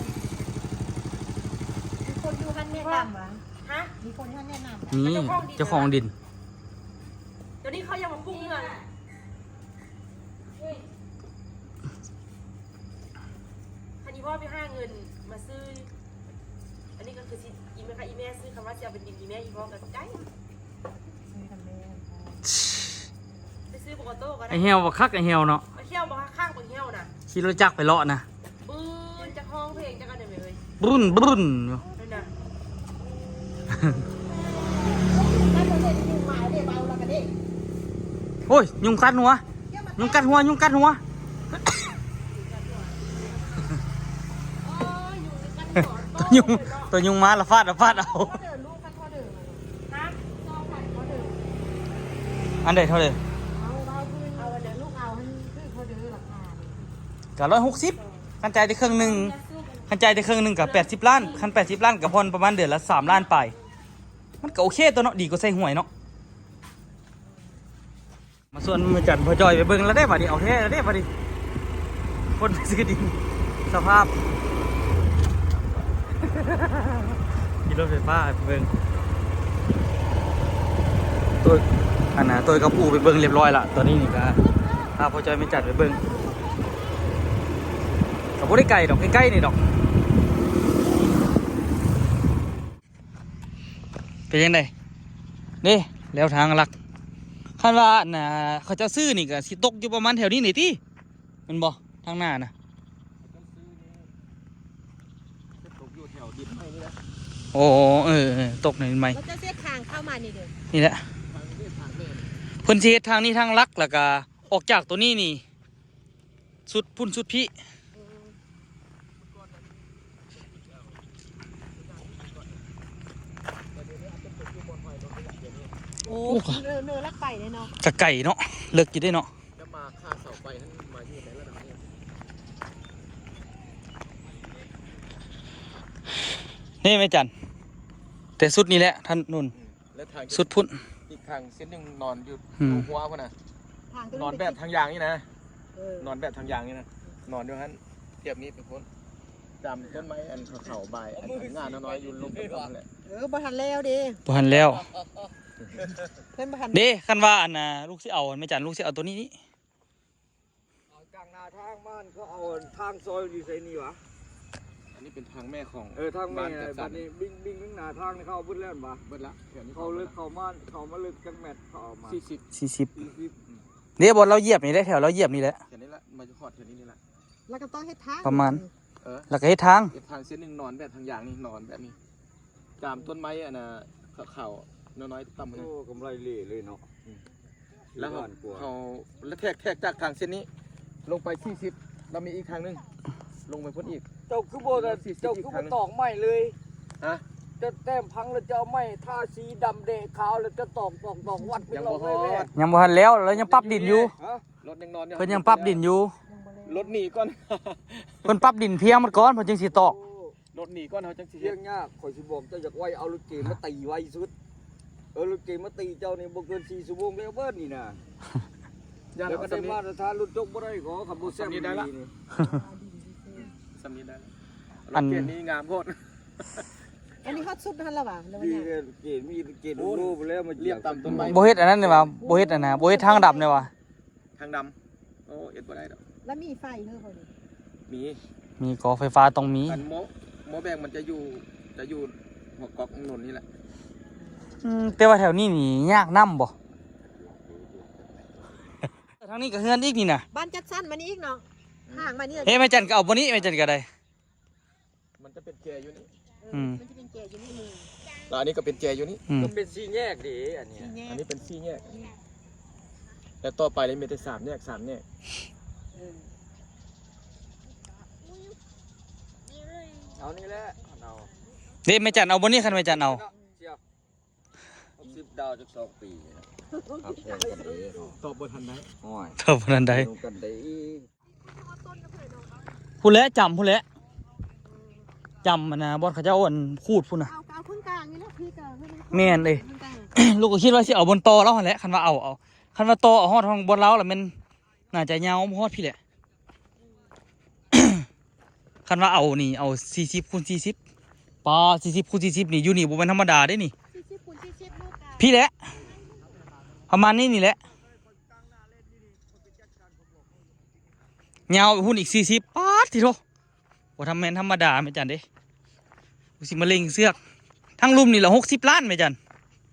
ມີຄົນຢູ່ຫັ້ນແນະນຳຫວາ? ຮະ? ມີຄົນຢູ່ຫັ້ນແນະນຳຫວາ? ນີ້ ເຈົ້າຂອງດິນ ເຈົ້າຂອງດິນ. ດຽວນີ້ເຂົາຍັງມາປຸກເຮືອນ. ເຮີ້ຍ ຄັນອີພໍ່ໄປຫາເງິນມາຊື້ ອັນນີ້ກໍຄືຊິ ອີແມ່ ອີແມ່ຊື້ ຄຳວ່າຊິເອົາເປັນດິນ ອີແມ່ ອີພໍ່ກໍໄດ້ ຊື້ນຳແມ່ ໄປຊື້ປົກກະ ໂຕກໍໄດ້ ໄອ້ແຫ້ວບັກຄັກ ໄອ້ແຫ້ວເນາະ ໄອ້ແຫ້ວບໍ່ຄັກໆ ບັກແຫ້ວນະ ຂີ່ລົດຈັກໄປເລາະນະ ບຶ້ນ ຈັກຮ້ອງເພງຈັກອັນໃດແມ່ເອີຍ ບຶ້ນໆ ຢູ່ ນັ້ນນະ ໂອ້ຍ ຍຸງກັດຫົວ ຍຸງກັດຫົວ ຍຸງກັດຫົວ ໂອ້ຍ ຍຸງກັດຫົວ ໂຕຍຸງ ໂຕຍຸງມາລະຟາດ ລະຟາດເອົາ ອັນໃດເທົ່າໃດ? ກະຮ້ອຍຫົກສິບ ຄັນຈ່າຍໄດ້ເຄິ່ງໜຶ່ງ ຄັນຈ່າຍໄດ້ເຄິ່ງໜຶ່ງກະແປດສິບລ້ານ ຄັນແປດສິບລ້ານກະຜ່ອນປະມານເດືອນລະສາມລ້ານປາຍ ມັນກະໂອເຄຕົວະເນາະ ດີກວ່າໃສ່ຫວຍເນາະ. ມາຊວນແມ່ຈັນພໍ່ຈ້ອຍໄປເບິ່ງແລ້ວເດ້ບາດນີ້ ເອົາແທ້ແລ້ວເດ້ບາດນີ້ ຄົນຊື້ດິນ ສະພາບ ຂີ່ລົດໄຟຟ້າໄປເບິ່ງ ໂຕຍ ອັນນ່າ ໂຕຍກັບອູ່ໄປເບິ່ງລຽບຮ້ອຍລະ ຕອນນີ້ນີ້ກະພາພໍ່ຈ້ອຍແມ່ຈັນໄປເບິ່ງ ກະບໍ່ໄດ້ໄກດອກ ໃກ້ໆ ນີ້ດອກ. ເປັນຈັ່ງໃດເດ້ ແລ້ວທາງຫຼັກ ຄັນວ່າອັນນ່າ ເຂົາເຈົ້າຊື້ນີ້ກະຊິຕົກຢູ່ປະມານແຖວນີ້ນີ້ຕິ ແມ່ນບໍ່ ທາງໜ້ານະ ຕົກຢູ່ແຖວດິນໃໝ່ນີ້ແຫຼະ ໂອ້ ເອີ ເອີ ຕົກໃນດິນໃໝ່ ເຂົາເຈົ້າຊິເຮັດທາງເຂົ້າມານີ້ເດີ ນີ້ແຫຼະ ເພິ່ນຊິເຮັດທາງນີ້ທາງຫຼັກ ແລ້ວກະອອກຈາກໂຕນີ້ນີ້ ສຸດພຸ້ນສຸດພີ້ ໂອ້ ໂອ້ ເນີ ເນີນລັກໄປເດ້ເນາະ ກະໄກເນາະ ເລິກຢູ່ເດ້ເນາະ ຈະມາຄາເສົາໄຟຫັ້ນມາຢູ່ໃນລະດັບນີ້ ນີ້ແມ່ຈັນ ແຕ່ສຸດນີ້ແຫຼະ ທ່ານນຸ່ນ ອືມ ແລະທາງ ສຸດພຸ້ນ ອີກທາງເສັ້ນໜຶ່ງນອນຢູ່ ອືມ ຫົວພຸ້ນນະ ນອນແບບທາງຢາງນີ້ນະ ເອີ ນອນແບບທາງຢາງນີ້ນະ ນອນຢູ່ຫັ້ນ ທຽບນີ້ໄປພຸ້ນ ຕາມຕົ້ນໄມ້ອັນເຂົາໆ ບາຍອັນງາມນ້ອຍໆ ຢູ່ລຸ່ມຕົ້ນນັ້ນແຫຼະ ເອີ ບໍ່ທັນແລ້ວເດ້ ບໍ່ທັນແລ້ວ ເພິ່ນບໍ່ທັນ ເດ້ ຄັນວ່າອັນນ່າ ລູກຊິເອົາ ແມ່ຈັນ ລູກຊິເອົາໂຕນີ້ນີ້ ເອົາຈາກໜ້າທາງມາ ເຂົາເອົາທາງຊອຍຢູ່ໃສນີ້ຫວາ? ອັນນີ້ເປັນທາງແມ່ຂອງ ເອີ ທາງແມ່ ບ້ານຈັດສັນ ບັດນີ້ບິງ ບິງທາງໜ້າທາງນີ້ເຂົາເອົາເບິດແລ້ວຫວາ? ເບິດລະ ເຂົາເລີກເຂົ້າມາ ເຂົ້າມາເລິກຈັກແມັດເຂົາເອົາມາ? ສີ່ສິບ ສີ່ສິບ ສີ່ສິບ ອືມ ເດ້ ບ່ອນລາວຢຽບນີ້ແຫຼະ ແຖວລາວຢຽບນີ້ແຫຼະ ແຖວນີ້ລະ ມາຮອດແຖວນີ້ນີ້ລະ ແລ້ວກໍຕ້ອງເຮັດທາງ ປະມານ ເອີ ແລ້ວກໍເຮັດທາງ ເຮັດທາງເສັ້ນໜຶ່ງນອນແບບທາງຢາງນີ້ ນອນແບບນີ້ ຕາມຕົ້ນໄມ້ອັນນ່າ ຂາວໆ ນ້ອຍໆ ຕ່ຳ ໂອ້ ກຳໄລເຫຼເລີຍເນາະ ອືມ ແລ້ວເຮົາ ແລ້ວແທກ ແທກຈາກທາງເສັ້ນນີ້ລົງໄປສີ່ສິບ ແລ້ວມີອີກທາງໜຶ່ງ ລົງໄປພຸ້ນອີກ ເຈົ້າຄືບໍ່ ເຈົ້າຄືບໍ່ຕອກໄມ້ເລີຍ? ຮະ? ເຈົ້າແຕ້ມພັງແລ້ວເຈົ້າເອົາໄມ້ທາສີດຳແດງຂາວ ແລ້ວເຈົ້າຕອກ ຕອກ ຕອກ ວັດໄປ ຍັງບໍ່ຮອດ ຍັງບໍ່ທັນແລ້ວ ແລ້ວຍັງປັບດິນຢູ່ ຮະ? ລົດຍັງນອນຢູ່ ເພິ່ນຍັງປັບດິນຢູ່ ລົດໜີກ່ອນ ເພິ່ນປັບດິນພຽງໝົດກ່ອນ ເພິ່ນຈຶ່ງຊິຕອກ ໂອ້ ລົດໜີກ່ອນ ເຮົາຈັ່ງຊິເຮັດ ພຽງຍາກ ຂ້ອຍຊິບອກເຈົ້າ ຢາກໄວເອົາລົດເກມມາຕີໄວທີ່ສຸດ ເອີ ລົດເກມມາຕີເຈົ້ານີ້ບໍ່ເກີນສີ່ຊົ່ວໂມງແລ້ວເບິດນີ້ນະ ຢ້ານ ແລ້ວກໍໄດ້ມາດຕະຖານ ລົດຈົກບໍ່ໄດ້ກໍ ຄັນບໍ່ແຊມ ສ່ຳນີ້ໄດ້ລະ ນີ້ ສ່ຳນີ້ໄດ້ລະ ອັນ ລົດເກມນີ້ງາມໂພດ ອັນນີ້ຮອດສຸດຫັ້ນລະຫວາ ຫຼືວ່າ ນີ້ ຍັງ ເກມມີເກມ ໂອ້ ໂລໄປແລ້ວ ມາຢຽບຕາມຕົ້ນໄມ້ ບໍ່ເຮັດອັນນັ້ນເລີຍຫວາ ບໍ່ເຮັດອັນນ່າ ບໍ່ເຮັດທາງດຳເລີຍຫວາ? ທາງດຳ ໂອ້ ເຮັດບໍ່ໄດ້ດອກ ແລ້ວມີໄຟເຮີ່ ມີ ມີ ກໍໄຟຟ້າຕ້ອງມີ ອັນໝໍ້ ໝໍ້ແບງມັນຈະຢູ່ ຈະຢູ່ຫົວກອກຖະໜົນນີ້ແຫຼະ ອືມ ແຕ່ວ່າແຖວນີ້ນີ້ຍາກນ້ຳບໍ່? ທາງນີ້ກໍເຮືອນອີກນີ້ນະ ບ້ານຈັດສັນມານີ້ອີກເນາະ ອືມ ຫ່າງມານີ້ ເອີ ແມ່ຈັນກໍເອົາບ່ອນນີ້ ແມ່ຈັນກໍໄດ້ ມັນຈະເປັນແຈຢູ່ນີ້ ເອີ ອືມ ມັນຈະເປັນແຈຢູ່ນີ້ ແລ້ວອັນນີ້ກໍເປັນແຈຢູ່ນີ້ ອືມ ມັນເປັນສີ່ແຍກເດ້ ອັນນີ້ ສີ່ແຍກ ອັນນີ້ເປັນສີ່ແຍກ ແລ້ວຕໍ່ໄປນີ້ມີແຕ່ສາມແຍກ ສາມແຍກ ເອີ ເອົານີ້ແຫຼະ ເອົາ ເດ້ ແມ່ຈັນເອົາບ່ອນນີ້ ຄັນແມ່ຈັນເອົາ ເນາະ ສິບດາວຈັກສອງປີນີ້ນະ ຮັກແພງກັນເດ້ເນາະ ຕອບບໍ່ທັນໄດ້ ໂອ້ຍ ຕອບບໍ່ທັນໄດ້ ລົງກັນເດ້ ພຸ້ນແຫຼະ ຈຳພຸ້ນແຫຼະ ຈຳອັນນ່າ ບ່ອນເຂົາເຈົ້າອັນຂູດພຸ້ນນະ ເອົາ ເອົາເຄິ່ງກາງນີ້ແຫຼະ ພີ່ກໍ ແມ່ນເດ້ ເຄິ່ງກາງ ລູກກໍຄິດວ່າຊິເອົາບ່ອນຕໍ່ລາວຫັ້ນແຫຼະ ຄັນວ່າເອົາ ເອົາ ຄັນວ່າຕໍ່ເອົາຮອດທາງບ່ອນລາວລະແມ່ນ ໜ້າຈະຍາວມາຮອດພີ້ແຫຼະ ຄັນວ່າເອົານີ້ ເອົາສີ່ສິບຄູນສີ່ສິບ ປາ ສີ່ສິບຄູນສີ່ສິບນີ້ ຢູ່ນີ້ບໍ່ແມ່ນທຳມະດາເດ້ນີ້ ສີ່ສິບຄູນສີ່ສິບ ລູກກະ ພີ້ແຫຼະ ປະມານນີ້ນີ້ແຫຼະ ຍາວໄປພຸ້ນອີກສີ່ສິບ ປາດທິໂທ ບໍ່ທຳແມ່ນທຳມະດາແມ່ຈັນເດ້ ກູຊິມາເລັ່ງເຊືອກ ທັງລຸ່ມນີ້ລະຫົກສິບລ້ານແມ່ຈັນ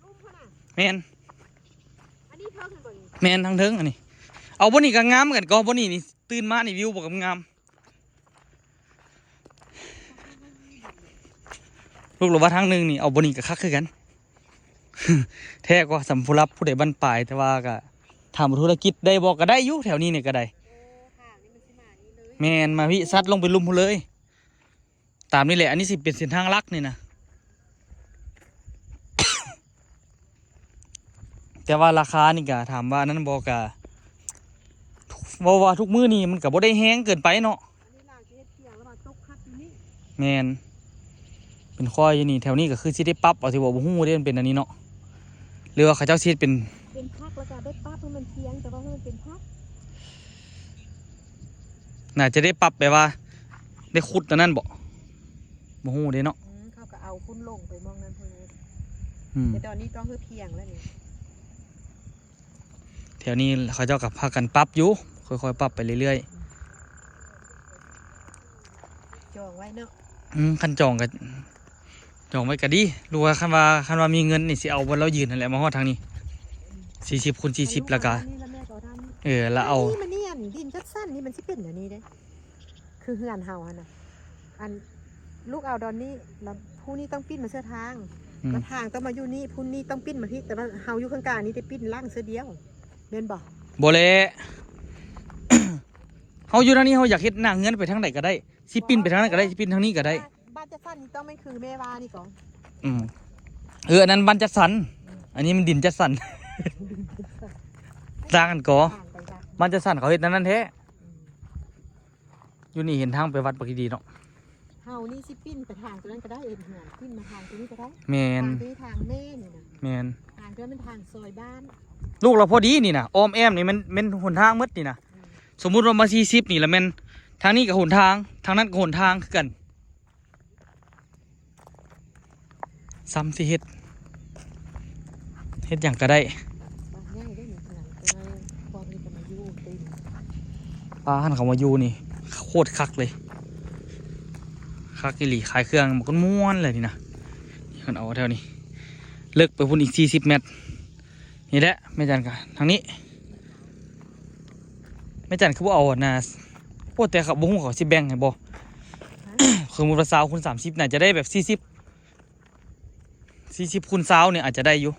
ລຸ່ມພຸ້ນນະ ແມ່ນ ອັນນີ້ເທິງຫັ້ນບໍ່ນີ້ ແມ່ນທາງເທິງອັນນີ້ ເອົາບ່ອນນີ້ກໍງາມຄືກັນ ກໍບ່ອນນີ້ນີ້ ຕື່ນມານີ້ວິວບໍ່ງາມ. ລູກລະວ່າທາງໜຶ່ງນີ້ ເອົາບ່ອນນີ້ກໍຄັກຄືກັນ ແທ້ກວ່າສຳລັບຜູ້ໃດບ້ານປາຍ ແຕ່ວ່າກໍຖາມວ່າທຸລະກິດໄດ້ບໍ່ ກໍໄດ້ຢູ່ ແຖວນີ້ນີ້ກໍໄດ້. ແມ່ນ ມາພິຊັດລົງໄປລຸ່ມພຸ້ນເລີຍ. ຕາມນີ້ແຫຼະ ອັນນີ້ຊິເປັນເສັ້ນທາງຫຼັກນີ້ນະ ແຕ່ວ່າລາຄານີ້ກະ ຖາມວ່ານັ້ນບໍ່ ກະ ເວົ້າວ່າທຸກມື້ນີ້ມັນກະບໍ່ໄດ້ແຮງເກີນໄປເນາະ. ອັນນີ້ລາວຊິເຮັດພຽງລະວ່າຕົກຄັກຢູ່ນີ້. ແມ່ນ ເປັນຄອຍຢູ່ນີ້ ແຖວນີ້ກະຄືຊິໄດ້ປັບເອົາ ທີ່ວ່າບໍ່ຮູ້ເດ້ ມັນເປັນອັນນີ້ເນາະ ຫຼືວ່າເຂົາເຈົ້າຊິເຮັດເປັນ ເປັນພັກ ແລ້ວກະໄດ້ປັບໃຫ້ມັນພຽງ ແຕ່ວ່າໃຫ້ມັນເປັນພັກ ໜ້າຈະໄດ້ປັບແບບວ່າ ໄດ້ຂຸດອັນນັ້ນບໍ ບໍ່ຮູ້ເດ້ເນາະ. ອືມ ເຂົາກໍເອົາຂຸດລົງໄປໝ່ອງນັ້ນພຸ້ນເລີຍ. ອືມ ແຕ່ຕອນນີ້ຕ້ອງເຮັດພຽງແລ້ວນີ້. ແຖວນີ້ເຂົາເຈົ້າກໍພາກັນປັບຢູ່ ຄ່ອຍໆປັບໄປເລື້ອຍໆ. ຈອງໄວ້ເນາະ. ອືມ ຄັນຈອງກໍ ຈອງໄວ້ກໍດີ ຫຼືວ່າຄັນວ່າ ຄັນວ່າມີເງິນນີ້ ຊິເອົາບ່ອນລາວຢືນຫັ້ນແຫຼະ ມາຮອດທາງນີ້ ສີ່ສິບຄູນສີ່ສິບ ແລ້ວກະ ເອີ ລະເອົາ ນີ້ມັນນີ້ ອັນດິນຈັດສັນນີ້ມັນຊິເປັນແນວນີ້ເດ້ ຄືເຮືອນເຮົາຫັ້ນນະ ອັນລູກເອົາດອນນີ້ ລະຜູ້ນີ້ຕ້ອງປິ່ນມາເຊື່ອທາງ ອືມ ລະທາງຕ້ອງມາຢູ່ນີ້ ຜູ້ນີ້ຕ້ອງປິ່ນມາພີ້ ແຕ່ວ່າເຮົາຢູ່ຂ້າງກາງນີ້ໄດ້ປິ່ນຫຼັງເທື່ອດຽວ ແມ່ນບໍ່? ບໍ່ແຫຼະ ເຮົາຢູ່ທາງນີ້ ເຮົາຢາກເຮັດໜ້າເຮືອນໄປທາງໃດກໍໄດ້ ຊິປິ່ນໄປທາງນັ້ນກໍໄດ້ ຊິປິ່ນທາງນີ້ກໍໄດ້. ບ້ານຈັດສັນນີ້ຕ້ອງແມ່ນຄືແມ່ວ່ານີ້ກອງ. ອືມ ເອີ ອັນນັ້ນບ້ານຈັດສັນ ອັນນີ້ມັນດິນຈັດສັນ ຕ່າງກັນກໍ ຕ່າງກັນຈ້ະ ບ້ານຈັດສັນເຂົາເຮັດແນວນັ້ນແທ້. ອືມ ຢູ່ນີ້ເຫັນທາງໄປວັດບັກດີໆເນາະ. ເຮົານີ້ຊິປິ່ນໄປທາງຕົວນັ້ນກໍໄດ້ ເຮັດເຮືອນ ປິ່ນມາທາງຕົວນີ້ກໍໄດ້. ແມ່ນ ທາງຕົວນີ້ທາງແມ່ນີ້ນະ. ແມ່ນ ທາງຕົວນັ້ນເປັນທາງຊອຍບ້ານ. ລູກລະພໍດີນີ້ນະ ອ້ອມແອ້ມນີ້ແມ່ນ ແມ່ນຫົນທາງໝົດນີ້ນະ. ອືມ ສົມມຸດວ່າມາສີ່ສິບນີ້ລະແມ່ນ ທາງນີ້ກໍຫົນທາງ ທາງນັ້ນກໍຫົນທາງຄືກັນ. ຊ້ຳຊິເຮັດ ເຮັດຫຍັງກໍໄດ້. ບ້ານໃຫຍ່ເດ້ນີ້ ເຮືອນ ແຕ່ວ່າພວກນີ້ກໍມາຢູ່ເຕັມ. ປ້າ ຫັ້ນເຂົາມາຢູ່ນີ້ ໂຄດຄັກເລີຍ ຄັກອີ່ຫຼີ ຂາຍເຄື່ອງມັນມ່ວນເລີຍນີ້ນະ. ນີ້ເພິ່ນເອົາແຖວນີ້ ເລິກໄປພຸ້ນອີກສີ່ສິບແມັດ. ນີ້ແຫຼະ ແມ່ຈັນກະທາງນີ້ ແມ່ຈັນຄືບໍ່ເອົາອັນນ່າ ໂອ້ ແຕ່ເຂົາບໍ່ຮູ້ເຂົາຊິແບ່ງໃຫ້ບໍ່. ສົມມຸດວ່າຊາວຄູນສາມສິບ ໜ້າຈະໄດ້ແບບສີ່ສິບ ສີ່ສິບຄູນຊາວນີ້ອາດຈະໄດ້ຢູ່.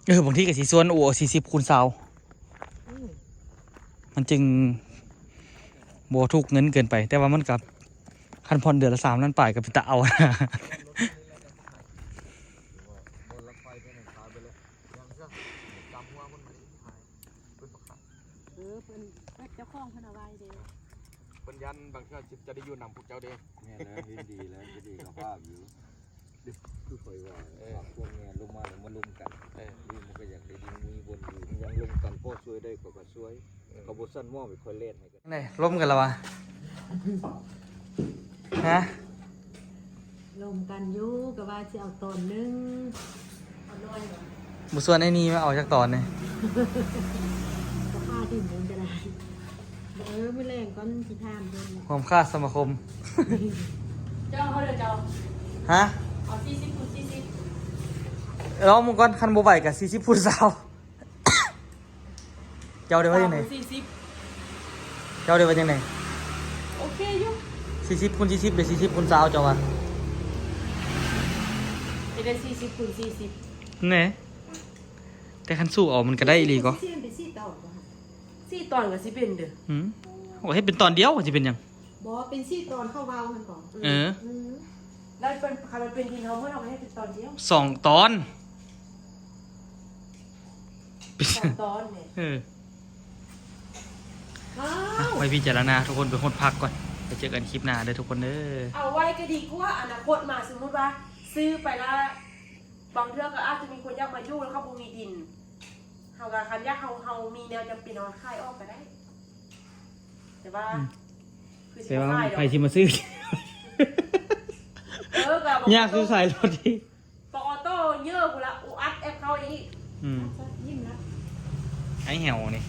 ເອີ ບາງທີກໍຊິຊວນໂອເອົາສີ່ສິບຄູນຊາວ ອືມ ມັນຈຶ່ງບໍ່ຖືກເງິນເກີນໄປ ແຕ່ວ່າມັນກໍ ຄັນຜ່ອນເດືອນລະສາມລ້ານປາຍກໍເປັນຕາເອົາ. ເອີ ເພິ່ນ ເຈົ້າຂອງເພິ່ນເອົາໄວ້ເດ້ ເພິ່ນຢ້ານບາງເທື່ອຈະໄດ້ຢູ່ນຳພວກເຈົ້າເດ້. ແມ່ນແລ້ວ ເຫັນດີແລ້ວ ເຫັນດີກັບພາບຢູ່ ຄືຂ້ອຍວ່າ ເອີ ພວກແມ່ລົງມາແລ້ວມາລົມກັນ ເອີ ມັນກໍຢາກໄດ້ດີ ມີບ່ອນຢູ່ ມັນຍັງລົມກັນ ພໍຊ່ວຍໄດ້ຂ້ອຍກໍຊ່ວຍ ເອີ ເຂົາບໍ່ຊັ້ນມອບໃຫ້ຂ້ອຍແລ່ນໃຫ້. ໄດ້ລົມກັນແລ້ວວະ ຮະ? ລົມກັນຢູ່ ກໍວ່າຊິເອົາຕອນໜຶ່ງ ເອົາໜ້ອຍບໍ່? ບໍ່ຊວນໄອ້ນີ້ມາເອົາຈັກຕອນນີ້ ກໍຄ່າດິນມັນກໍໄດ້. ເອີ ມື້ແລງກ່ອນຊິຖາມເພິ່ນ ຮ່ວມຄ່າສະມາຄົມ. ເຈົ້າເອົາເດີເຈົ້າ ຮະ? ເອົາສີ່ສິບຄູນສີ່ສິບ ລອງເບິ່ງກ່ອນ ຄັນບໍ່ໄຫວກໍສີ່ສິບຄູນຊາວ. ເຈົ້າໄດ້ວ່າຈັ່ງໃດ? ສີ່ສິບ ເຈົ້າໄດ້ວ່າຈັ່ງໃດ? ໂອເຄຢູ່ ສີ່ສິບຄູນສີ່ສິບ ຫຼື ສີ່ສິບຄູນຊາວ ເຈົ້າວ່າ? ຈະໄດ້ສີ່ສິບຄູນສີ່ສິບ ແນ່ ແຕ່ຄັນສູ້ເອົາມັນກໍໄດ້ອີ່ຫຼີກໍ ສີ່ສິບ ເປັນສີ່ຕອນບໍ່? ສີ່ຕອນກໍຊິເປັນເດີ ອືມ ໂອ້ ເຮັດເປັນຕອນດຽວກໍຊິເປັນຫຍັງ? ບໍ່ ເປັນສີ່ຕອນເຂົາເວົ້າຫັ້ນກໍ ເອີ ອືມ ແລ້ວເປັນ ຄັນມັນເປັນດິນເຮົາເໝິດ ເຮົາກໍເຮັດເປັນຕອນດຽວ ສອງຕອນ ສອງຕອນແຫຼະ ເອີ ອ້າວ ໄວ້ພິຈາລະນາ ທຸກຄົນໄປຫົດຜັກກ່ອນ ໄປເຈີກັນຄລິບໜ້າເດີທຸກຄົນເດີ. ເອົາໄວ້ກໍດີກວ່າ ອະນາຄົດມາ ສົມມຸດວ່າຊື້ໄປລະ ບາງເທື່ອກໍອາດຈະມີຄົນຢາກມາຢູ່ ແລ້ວເຂົາບໍ່ມີດິນ ເຮົາກໍ ຄັນຢາກ ເຮົາ ເຮົາມີແນວຈຳເປັນ ເຮົາຂາຍອອກກໍໄດ້ ແຕ່ວ່າ ອືມ ຄືຊິ ແຕ່ວ່າ ຂາຍດອກ ໃຜຊິມາຊື້? ເອີ ກໍ ຍາກຄືຂາຍລົດອີກ ປະອໍໂຕ້ເຍີະພຸ້ນລະ ອຸອັດແອັບເຂົ້າອີກ ອືມ ຍິ້ມລະ ໄອ້ແຫວນີ້